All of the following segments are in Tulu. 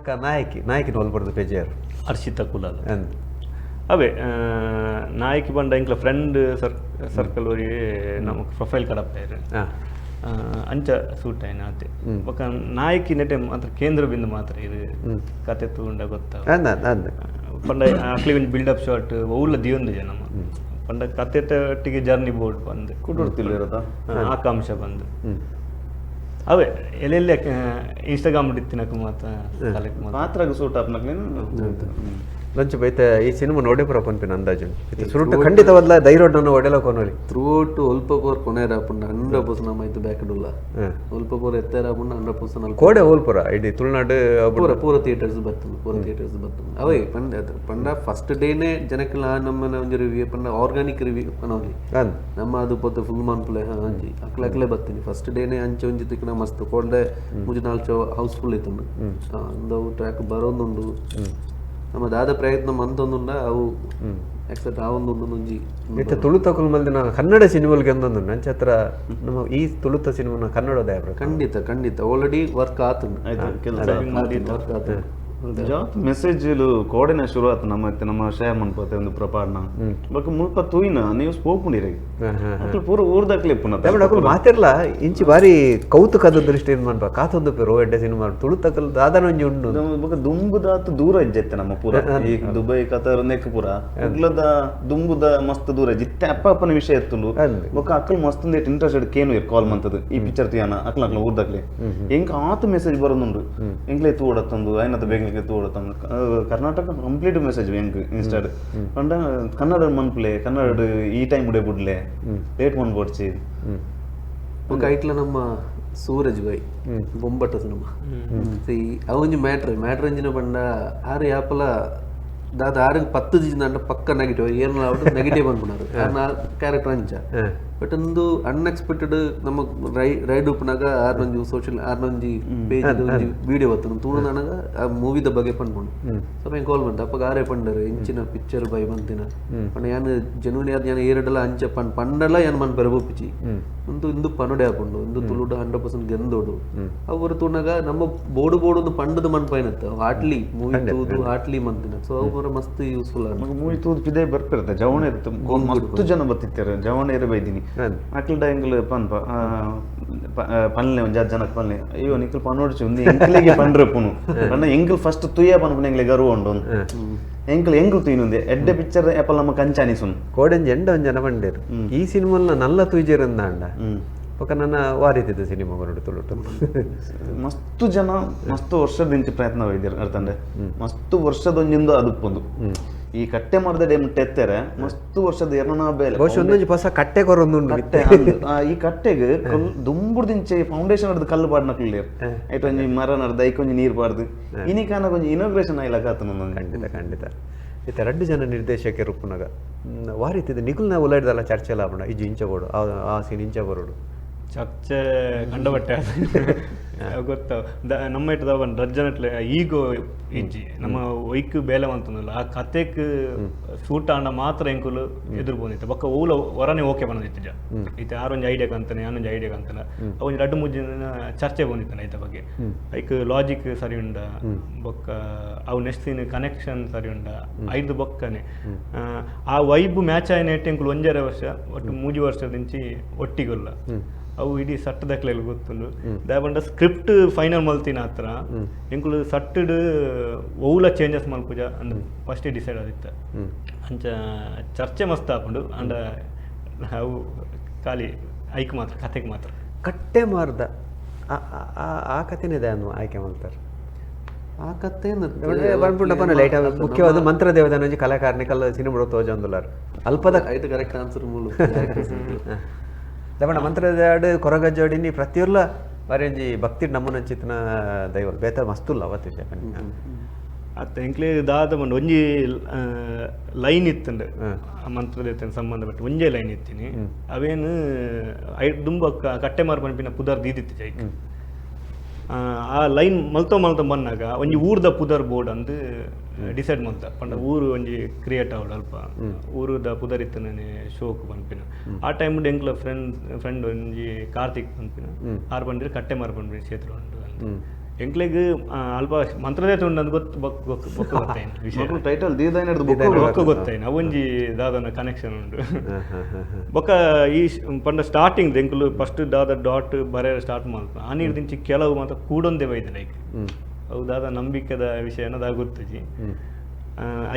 ಬೊಕ್ಕ ನಾಯಕಿ ನಾಯಕಿನ ಒಲ್ಪಡ್ದು ಪೆಜೇರ್ ಅರ್ಷಿತಾ ಕುಲಾಲ್. ಅಂದ್. ಅವೇ ನಾಯಕಿ ಬಂಡ ಎಂಕ್ಲ ಫ್ರೆಂಡ್ ಸರ್ಕಲ್ ಒರಿ ನಮಕ್ ಪ್ರೊಫೈಲ್ ಕಡಪ್ಪಾಯೆರ್. ಅಂಚ ಸೂಟ್ ಆಯ್ನ ಆತೆ. ಬೊಕ್ಕ ನಾಯಕಿ ನೆಟೆ ಮಾತ್ರ ಕೇಂದ್ರ ಬಿಂದು ಮಾತ್ರ ಇದು ಕತೆ ತೂಂಡ ಗೊತ್ತ. ಅಂದ್ ಅಂದ್ ಅಂದ್. ಪಂಡ ಅಕ್ಲಿ ಒಂಜಿ ಬಿಲ್ಡಪ್ ಶಾಟ್ ಒವ್ಲ ದಿಯೊಂದು ಜನ ನಮ್ಮ ಪಂಡ ಕತೆತ ಒಟ್ಟಿಗೆ ಜರ್ನಿ ಬೋರ್ಡ್ ಬಂದು ಕುಡುರ್ತಿಲ್ಲ. ಆಕಾಂಕ್ಷ ಬಂದು ಅವೇ ಎಲ್ಲೆಲ್ಲ ಇನ್ಸ್ಟಾಗ್ರಾಮ್ ಇತ್ತಿನಕು ಮಾತ್ರ ಕಲೆಕ್ಟ್. ಪಾತ್ರಗ್ ಸೂಟ್ ಆಪ್ನಕ್ಲೇನು. ಲಂಚ್ ಬೈತ ಈ ಸಿನಿಮಾ ನೋಡೇ ಪುರ ಪನ್ಪಿನ ಅಂದಾಜು ಇತ್ತೆ ಸುರುಟ್ಟು ಖಂಡಿತವಲ್ಲ ಧೈರ್ಯ ಒಡೆಲ ಕೊನೊಲಿ. ಥ್ರೂಔಟ್ ಒಲ್ಪ ಪೋರ್ ಕೊನೇರ ಆಪುಂಡು 100% ನಮ್ಮ ಐತು ಬ್ಯಾಕ್ ಉಲ್ಲ. ಒಲ್ಪ ಪೋರ್ ಎತ್ತರ ಆಪುಂಡು 100% ಅಲ್ಪ. ಕೋಡೆ ಓಲ್ಪುರ ಇಡೀ ತುಳುನಾಡು? ಪೂರ ಪೂರ ಥಿಯೇಟರ್ಸ್ ಬರ್ತುಂಡು, ಪೂರ ಥಿಯೇಟರ್ಸ್ ಬರ್ತುಂಡು. ಅವೇ ಪಂಡ ಪಂಡ ಫಸ್ಟ್ ಡೇನೆ ಜನಕ್ಲ ನಮ್ಮನ ಒಂಜಿ ರಿವ್ಯೂ ಪಂಡ ಆರ್ಗಾನಿಕ್ ರಿವ್ಯೂ ಪನೊಲಿ. ನಮ್ಮ ಅದು ಪೊತ್ತು ಫುಲ್ ಮನ್ಪುಲೆ ಅಂಜಿ ಅಕ್ಲೆ ಅಕ್ಲೆ ಬತ್ತೀನಿ ಫಸ್ಟ್ ಡೇನೆ ಅಂಚೆ ಒಂಜಿ ತಿಕ್ನ ಮಸ್ತ್ ಕೋಡೆ ಮೂಜಿ ನಾಲ್ಕು ಹೌಸ್ಫುಲ್ ಇತ್ತುಂಡು. ಅಂದವು ಟ್ರ್ಯಾಕ್ ಬರೋಂದುಂಡು. ನಮ್ಮ ದಾದ ಪ್ರಯತ್ನ ಮಂತೊಂದುಂಡ ಅವು ಎಕ್ಸೆಪ್ಟ್ ಆವೊಂದುಂಡು ಒಂಜಿ. ಇತ್ತೆ ತುಳುತಕುಲು ಮಲ್ದಿನ ಕನ್ನಡ ಸಿನಿಮಾಲ್ಗೆ ಒಂದೊಂದು ನಂಚತ್ರ ನಮ್ಮ ಈ ತುಳುತ ಸಿನಿಮಾನ ಕನ್ನಡದ. ಖಂಡಿತ ಖಂಡಿತ, ಆಲ್ರೆಡಿ ವರ್ಕ್ ಆತುಂಡು. ಆಯ್ತು ಕೆಲಸ. ವರ್ಕ್ ಆತುಂಡು. ಜಾತ್ ಮೆಸೇಜ್ ಕೋಡೆನ ಶುರು ಆತು ನಮ್ಮ ಇತ್ತೆ ನಮ್ಮ ಶೇರ್ ಮನ್ಪತೆ ಒಂದು ಪ್ರಪಾಡ್ನ ಬೊಕ್ಕ ಮುಲ್ಪ ತೂಯಿನ ನೀವು ಸ್ಪೋಪುಂಡಿರಿ ಅಕ್ಲು ಪೂರ ಊರ್ದಕ್ಲೆ ಇಪ್ಪುನ. ತಮಿಳು ಮಾತಿರ್ಲ ಇಂಚಿ ಬಾರಿ ಕೌತುಕದ ದೃಷ್ಟಿ ಮನ್ಪ ಕಾತೊಂದು ಪೇರು ಎಡ್ಡೆ ಸಿನಿಮಾ ತುಳುತಕಲ್ ದಾದನ ಒಂಜಿ ಉಂಡು. ಬೊಕ್ಕ ದುಂಬುದಾತು ದೂರ ಇಜ್ಜೆತ್ತೆ ನಮ್ಮ ಪೂರ ಈ ದುಬೈ ಕತಾರ್ ನೆಕ್ ಪೂರ ಉಗ್ಲದ ದುಂಬುದ ಮಸ್ತ್ ದೂರ ಇಜ್ಜಿ. ಇತ್ತೆ ಅಪ್ಪ ಅಪ್ಪನ ವಿಷಯ ಎತ್ತುಂಡು. ಬೊಕ್ಕ ಅಕ್ಕಲ್ ಮಸ್ತ್ ಇಂಟ್ರೆಸ್ಟೆಡ್ ಕೇನು ಕಾಲ್ ಮಂತದ್ದು ಈ ಪಿಕ್ಚರ್ ತುಯಾನ ಅಕ್ಲ ಅಕ್ಲ ಊರ್ದಕ್ಲೆ ಎಂಕ್ ಆತ ಮೆಸೇಜ್ ಬರೋದುಂಡು ಎಂಕ್ಲೆ ತೂಡತ್ತಂದು ಐನತ ಬೇಗ ತೂಡತ್ತಂದು ಕರ್ನಾಟಕ ಕಂಪ್ಲೀಟ್ ಮೆಸೇಜ್ ಎಂಕ್ ಇನ್ಸ್ಟಾಡ್ ಪಂಡ ಕನ್ನಡ ಮನ್ಪುಲೆ ಕನ್ನಡ ಈ ಟೈಮ್ ಉಡೆ ಬುಡ್ಲೆ ಲೇಟ್ ಮನ್ಪೊಡ್ಚಿ. ಬೊಕ್ಕ ಐಟ್ಲ ನಮ್ಮ ಸೂರಜ್ ಭಾಯ್ ಬೊಂಬಟ್ಟ ಸಿನಿಮಾ ಅವೊಂಜಿ ಮ್ಯಾಟ್ರ್ ಮ್ಯಾಟ್ರ್ ಒಂಜಿನ ಪಂಡ ಆರು ಯಾಪಲ ದಾದ ಆರು ಪತ್ತು ಜಿಂದ ಪಕ್ಕ ನೆಗೆಟಿವ್ ಏನ್ ನೆಗೆಟಿವ್ ಅನ್ಪುನಾರು ಆರ್ನ ಕ್ಯಾರೆಕ್ಟರ್ ಅಂಚ. ಬಟ್ ಒಂದು ಅನ್ಎಕ್ಸ್ಪೆಕ್ಟೆಡ್ ನಮ್ಮ ರೈಡ್ ಉಪ್ಪುನಾಗ ಆರ್ನೊಂಜಿ ಸೋಷಿಯಲ್ ಆರ್ನೊಂಜಿ ಪೇಜ್ ಒಂಜಿ ವಿಡಿಯೋ ಬತ್ತುಂಡು ತೂಣನಾಗ ಆ ಮೂವಿದ ಬಗ್ಗೆ ಪನ್ಪುಂಡು. ಸೊ ಎಂಕ್ ಕಾಲ್ ಬಂತು ಅಪ್ಪಗ ಆರೇ ಪಂಡರು ಇಂಚಿನ ಪಿಕ್ಚರ್ ಬೈ ಬಂತಿನ ಪಂಡ ಯಾನ್ ಜೆನ್ಯೂನ್ ಯಾದ್ ಯಾನ್ ಏರಡಲ ಅಂಚ ಪನ್ ಪಂಡಲ ಯಾನ್ ಮನ್ಪೆರೆ ಬೋಪಿಚಿ ಒಂದು ಇಂದು ಪನುಡೆ ಆಪುಂಡು ಇಂದು ತುಳುಡು 100% ಗೆಂದೋಡು ಅವು ತೂನಗ ನಮ್ಮ ಬೋಡು ಬೋಡು ಒಂದು ಪಂಡದ ಮನ್ಪೈನತ್ತು ಹಾಟ್ಲಿ ಮೂವಿ ತೂದು ಹಾಟ್ಲಿ ಮಂತಿನ. ಸೊ ಅವು ಪೂರ ಮಸ್ತ್ ಯೂಸ್ಫುಲ್ ಆಂಡ್. ಮೂವಿ ತೂದು ಪಿದೆ ಬರ್ಪಿರುತ್ತೆ ಜವಣ ಇತ್ತು ಮಸ್ತ್ ಜನ ಬತ್ತಿತ್ತಾರೆ ಜವಣ ಇರ ಬೈದಿನಿ ಅಕ್ಲ ಎಂಕ್ಲು ಪನ್ಪ ಪನ್ಲೆ ಒಂಜಿ ಜನಕ್ಕೆ ಪನ್ಲೆ ಅಯ್ಯೋ ನಿಕ್ಲು ಪನೋಡ್ಚಿ ಒಂದು ಎಂಕ್ಲಿಗೆ ಪನ್ರೆ ಪುನು ಪಂಡ ಎಂಕ್ಲು ಫಸ್ಟ್ ತುಯ್ಯ ಪನ್ಪುನ ಎಂಕ್ಲೆ ಗರ್ವ ಉಂಡು ಎಂಕ್ಲು ಎಂಕ್ಲು ತುಯ್ನುಂದೆ ಎಡ್ಡೆ ಪಿಕ್ಚರ್ ಏಪಲ್ ನಮ್ಮ ಕಂಚಾನಿಸುನ್. ಕೋಡೆಂಜಿ ಎಂಡ ಒಂಜಿ ಜನ ಪಂಡೇರು ಈ ಸಿನಿಮಾಲ್ನ ನಲ್ಲ ತೂಜೆರಂದಾಂಡ ಬೊಕ ನನ್ನ ವಾರಿತಿದ್ದ ಸಿನಿಮಾ ಬರೋಡು ತುಳುಟು. ಮಸ್ತ್ ಜನ ಮಸ್ತ್ ವರ್ಷದಿಂಚಿ ಪ್ರಯತ್ನ ಒಯ್ದಿರ್ ಅರ್ಥಂಡೆ ಮಸ್ತ್ ವರ್ಷದೊಂಜಿಂದು ಅದುಪ್ಪೊಂದು ಈ ಕಟ್ಟೆ ಮರದ ಡೇ ಮುಟ್ಟೆ ಎತ್ತೆರೆ ಮಸ್ತ್ ವರ್ಷದ ಎರಡನ ಬೇಲೆ. ಬಹುಶಃ ಒಂದೊಂಜಿ ಹೊಸ ಕಟ್ಟೆ ಕೊರೊಂದುಂಡು. ಕಟ್ಟೆ ಅಂದ್. ಈ ಕಟ್ಟೆಗ್ ದುಂಬುಡ್ದಿಂಚೆ ಫೌಂಡೇಶನ್ ಅರ್ದು ಕಲ್ಲು ಪಾಡ್ನಕ್ಲು ಐಟ್ ಒಂಜಿ ಮರ ನಡ್ದು ಐಕ್ ಒಂಜಿ ನೀರು ಪಾಡ್ದು ಇನಿಕಾನ ಒಂಜಿ ಇನಾಗ್ರೇಷನ್ ಆಯ್ಲಕ ಆತನ. ಖಂಡಿತ ಖಂಡಿತ. ಇತ್ತೆ ರಡ್ಡು ಜನ ನಿರ್ದೇಶಕರು ಉಪ್ಪುನಗ ವಾರಿತಿದ್ದ ನಿಕುಲ್ನ ಉಲಾಯ್ದಲ್ಲ ಚರ್ಚೆ ಎಲ್ಲ ಆಪುಂಡ ಇಜ್ಜಿ ಇಂಚ ಬೋಡು ಆ ಆ ಸೀನ್ ಇಂಚ ಬರೋಡು? ಚರ್ಚೆ ಕಂಡಬಟ್ಟೆ ಗೊತ್ತ ನಮ್ಮ ಇಟ್ಟದ ರಜ್ಜನಟ್ಲೆ ಈಗೋ ಇಜ್ಜಿ ನಮ್ಮ ಒಯ್ಕ್ ಬೇಲೆ ಮಂತಂದಲ್ಲ ಆ ಕತೆಕ್ ಸೂಟ್ ಆಂಡ ಮಾತ್ರ ಎಂಕುಲು ಎದುರು ಬಂದಿತ್ತು. ಬೊಕ್ಕ ಓಲ ಹೊರನೆ ಓಕೆ ಬಂದಿತ್ತು ಜ ಇತ್ತೆ ಆರೊಂಜಿ ಐಡಿಯಾ ಕಂತಾನೆ ಆನೊಂಜಿ ಐಡಿಯಾ ಕಂತಾನೆ ಅವೊಂಜಿ ರಡ್ಡು ಮೂಜಿ ದಿನ ಚರ್ಚೆ ಬಂದಿತ್ತಾನೆ ಐತ ಬಗ್ಗೆ ಐಕ್ ಲಾಜಿಕ್ ಸರಿ ಉಂಡ ಬೊಕ್ಕ ಅವು ನೆಕ್ಸ್ಟ್ ಸೀನ್ ಕನೆಕ್ಷನ್ ಸರಿ ಉಂಡ ಐದು ಬೊಕ್ಕನೆ ಆ ವೈಬ್ ಮ್ಯಾಚ್ ಆಯ್ನ ಎಂಕುಲು ಒಂಜರೆ ವರ್ಷ ಒಟ್ಟು ಮೂಜಿ ವರ್ಷದಿಂಚಿ ಒಟ್ಟಿಗುಲ್ಲ ಅವು ಇಡೀ ಸಟ್ ದಕ್ಲೆಲ್ ಗೊತ್ತುಂಡು. ದಾಯೆಪಂಡ ಸ್ಕ್ರಿಪ್ಟ್ ಫೈನಲ್ ಮಲ್ತಿನ ಹತ್ರ ಎಂಕುಲು ಸಟ್ಟಡ್ ಒವ್ಲ ಚೇಂಜಸ್ ಮಲ್ಪುಜ ಅಂದ್ ಫಸ್ಟ್ ಡಿಸೈಡ್ ಆದಿತ್ತ. ಅಂಚ ಚರ್ಚೆ ಮಸ್ತ್ ಆಪುಂಡು ಅಂಡ ಅವು ಖಾಲಿ ಐಕ್ ಮಾತ್ರ ಕತೆಗೆ ಮಾತ್ರ. ಕಟ್ಟೆ ಮಾರ್ದ ಆ ಆ- ಆ- ಆ ಕತೆನೇ ದಾನು ಆಯ್ಕೆ ಮಾಡ್ತಾರೆ? ಆ ಕತೆ ಪನ್ಪುಂಡ ಪನಲೆ ಐಟ ಮುಖ್ಯವಾದ ಮಂತ್ರ ದೇವತಾನ ಒಂಜಿ ಕಲಾಕಾರನಿಕಲ್ಲ ಸಿನಿಮಾ ತೋಜೊಂದುಲ್ಲಾರ್ ಅಲ್ಪದ. ಐಟ್ ಕರೆಕ್ಟ್ ಆನ್ಸರ್ ಮೂಲು. ದಮಣ ಮಂತ್ರದಾಡು ಕೊರಗಜ್ಜೋಡಿನಿ ಪ್ರತಿಯೊರ್ಲ ಬಾರಿ ಒಂಜಿ ಭಕ್ತಿ ನಮ್ಮನಂಚಿತ್ತಿನ ದೈವ ಬೇತ ಮಸ್ತುಲ್ಲ ಅವತ್ತು ವಿಷಯ. ಅತ್ತ ಎಂಕ್ಲೆ ದಾದ ಪಂಡ ಒಂಜಿ ಲೈನ್ ಇತ್ತಂಡು ಆ ಮಂತ್ರದೇವತೆನ ಸಂಬಂಧಪಟ್ಟ ಒಂಜೇ ಲೈನ್ ಇತ್ತೀನಿ. ಅವೇನು I ದುಂಬ ಕಟ್ಟೆಮಾರು ಪನ್ಪಿನ ಪುದರ್ ದೀದಿತ್ತು ಜೈಕ್ ಆ ಲೈನ್ ಮಲ್ತೋ ಮಲ್ತೋ ಬಂದಾಗ ಒಂಜಿ ಊರ್ದ ಪುದರ್ ಬೋರ್ಡ್ ಅಂದ್ ಡಿಸೈಡ್ ಮಲ್ತ ಪಂಡ ಊರು ಒಂಜಿ ಕ್ರಿಯೇಟ್ ಆವಡ್ ಅಲ್ಪ ಊರುದ ಪುದರ್ ಇತ್ತನೇ ಶೋಕ್ ಪನ್ಪಿನ. ಆ ಟೈಮ್ ಎಂಕ್ಲ ಫ್ರೆಂಡ್ ಫ್ರೆಂಡ್ ಒಂಜಿ ಕಾರ್ತಿಕ್ ಪನ್ಪಿನ ಆರ್ ಪಂಡಿರ್ ಕಟ್ಟೆಮಾರು ಪನ್ಪಿನ ಕ್ಷೇತ್ರ ಉಂಡು ಅಂದ್. ಎಂಕ್ಲೆಗ್ ಅಲ್ಪ ಮಂತ್ರದೇತ ಉಂಡು ಗೊತ್ತು ಬೊಕ್ಕ ಗೊತ್ತಾಯ್ನು ವಿಷಯ. ಟೈಟಲ್ ದೀದಾಯಿನ ಬೊಕ್ಕ ಗೊತ್ತಾಯ್ನು ಅವೊಂಜಿ ದಾದನ ಕನೆಕ್ಷನ್ ಉಂಡು. ಬೊಕ್ಕ ಈ ಪಂಡ ಸ್ಟಾರ್ಟಿಂಗ್ ಎಂಕುಲು ಫಸ್ಟ್ ದಾದ ಡಾಟ್ ಬರೆಯರೆ ಸ್ಟಾರ್ಟ್ ಮಲ್ಪ ಆ ನೀರು ದಿಂಚಿ ಕೆಲವು ಮಾತ ಕೂಡೊಂದೇ ಬೈದ ಲೈಕ್ ಅವು ದಾದ ನಂಬಿಕೆದ ವಿಷಯನ ದಾ ಗೊತ್ತುಜಿ.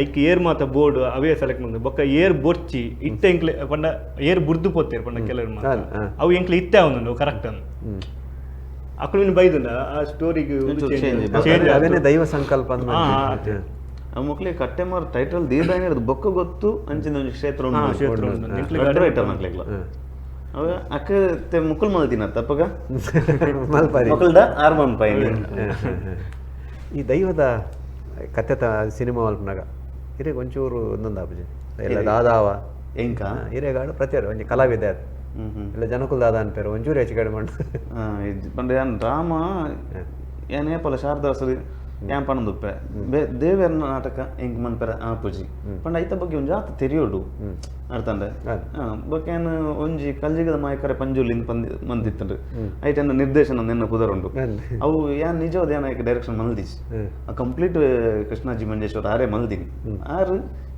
ಐಕ್ ಏರ್ ಮಾತ ಬೋರ್ಡ್ ಅವೇ ಸೆಲೆಕ್ಟ್ ಮಂದು ಬೊಕ್ಕ ಏರ್ ಬೊರ್ಚಿ ಇತ್ತೆ ಎಂಕ್ಲೆ ಪಂಡ ಏರ್ ಬುರ್ದು ಪೋತೇರ್ ಪಂಡ ಕೆಲವರು ಮಾತ ಅವು ಎಂಕ್ಲೆ ಇತ್ತೆ ಅವನು ಕರೆಕ್ಟ್ ಅನ್ನು ಅಕುಲು ಬೈದುಂಡ ಆ ಸ್ಟೋರಿಗೆ ಅವೇನೆ ದೈವ ಸಂಕಲ್ಪ ಆ ಮಕ್ಳಿಗೆ ಕಟ್ಟೆಮಾರ್ ಟೈಟಲ್ ದೀದಾಯಿನ ಬೊಕ್ಕ ಗೊತ್ತು ಅಂಚಿನ ಒಂಜಿ ಕ್ಷೇತ್ರ ಉಂಡು ರೈಟರ್ ಮಕ್ಳಿಗ್ಲ ಅವ ಅಕ್ಕ ಮುಕುಲ್ ಮಲ್ದಿನ ತಪ್ಪಗ ಮಲ್ಪಾರಿ ಮಕ್ಕಳ್ದ ಆರ್ ಮನ್ಪಾಯಿ. ಈ ದೈವದ ಕತೆ ಸಿನಿಮಾ ಮಲ್ಪನಾಗ ಹಿರೇಗ್ ಒಂಚೂರು ಒಂದೊಂದು ಆಪುಜಿ ಎಲ್ಲ ದಾದಾವ ಎಂಕ ಹಿರೇಗಾಡು ಪ್ರತಿಯೊರು ಒಂಜಿ ಕಲಾವಿದ ಅದು ಎಲ್ಲ ಜನಕುಲ್ ದಾದ ಅನ್ಪೇರು ಒಂಚೂರು ಹೆಚ್ಚು ಕಡಿಮೆ ಉಂಟು. ಪಂಡ ಯಾನ್ ರಾಮ ಯಾನ್ ಏಪಲ ಶಾರದಾಸರು ಯಾನ್ ಪಣದುಪ್ಪೆ ದೇವೆರ್ನ ನಾಟಕ ಎಂಕ್ ಮನ್ಪೆರ ಆಪುಜಿ ಪಂಡ ಐತ ಬಗ್ಗೆ ಒಂಜಿ ಆತ ತೆರಿಯೋಡು ಅರ್ಥಂಡೆ ಬೊಕ್ಕ ಯಾನ್ ಒಂಜಿ ಕಲ್ಜಿಗದ ಮಾಯಕರೆ ಪಂಜುಲಿ ಪಂದಿ ಮಂದಿತ್ತಂಡು ಐಟ್ ಎನ್ನ ನಿರ್ದೇಶನ ನಿನ್ನ ಪುದರುಂಡು ಅವು ಯಾನ್ ನಿಜವಾದ ಯಾನ್ ಐಕ್ ಡೈರೆಕ್ಷನ್ ಮಲ್ದಿಜಿ ಕಂಪ್ಲೀಟ್ ಕೃಷ್ಣಾಜಿ ಮಂಜೇಶ್ವರ ಆರೇ ಮಲ್ದಿನಿ ಆರು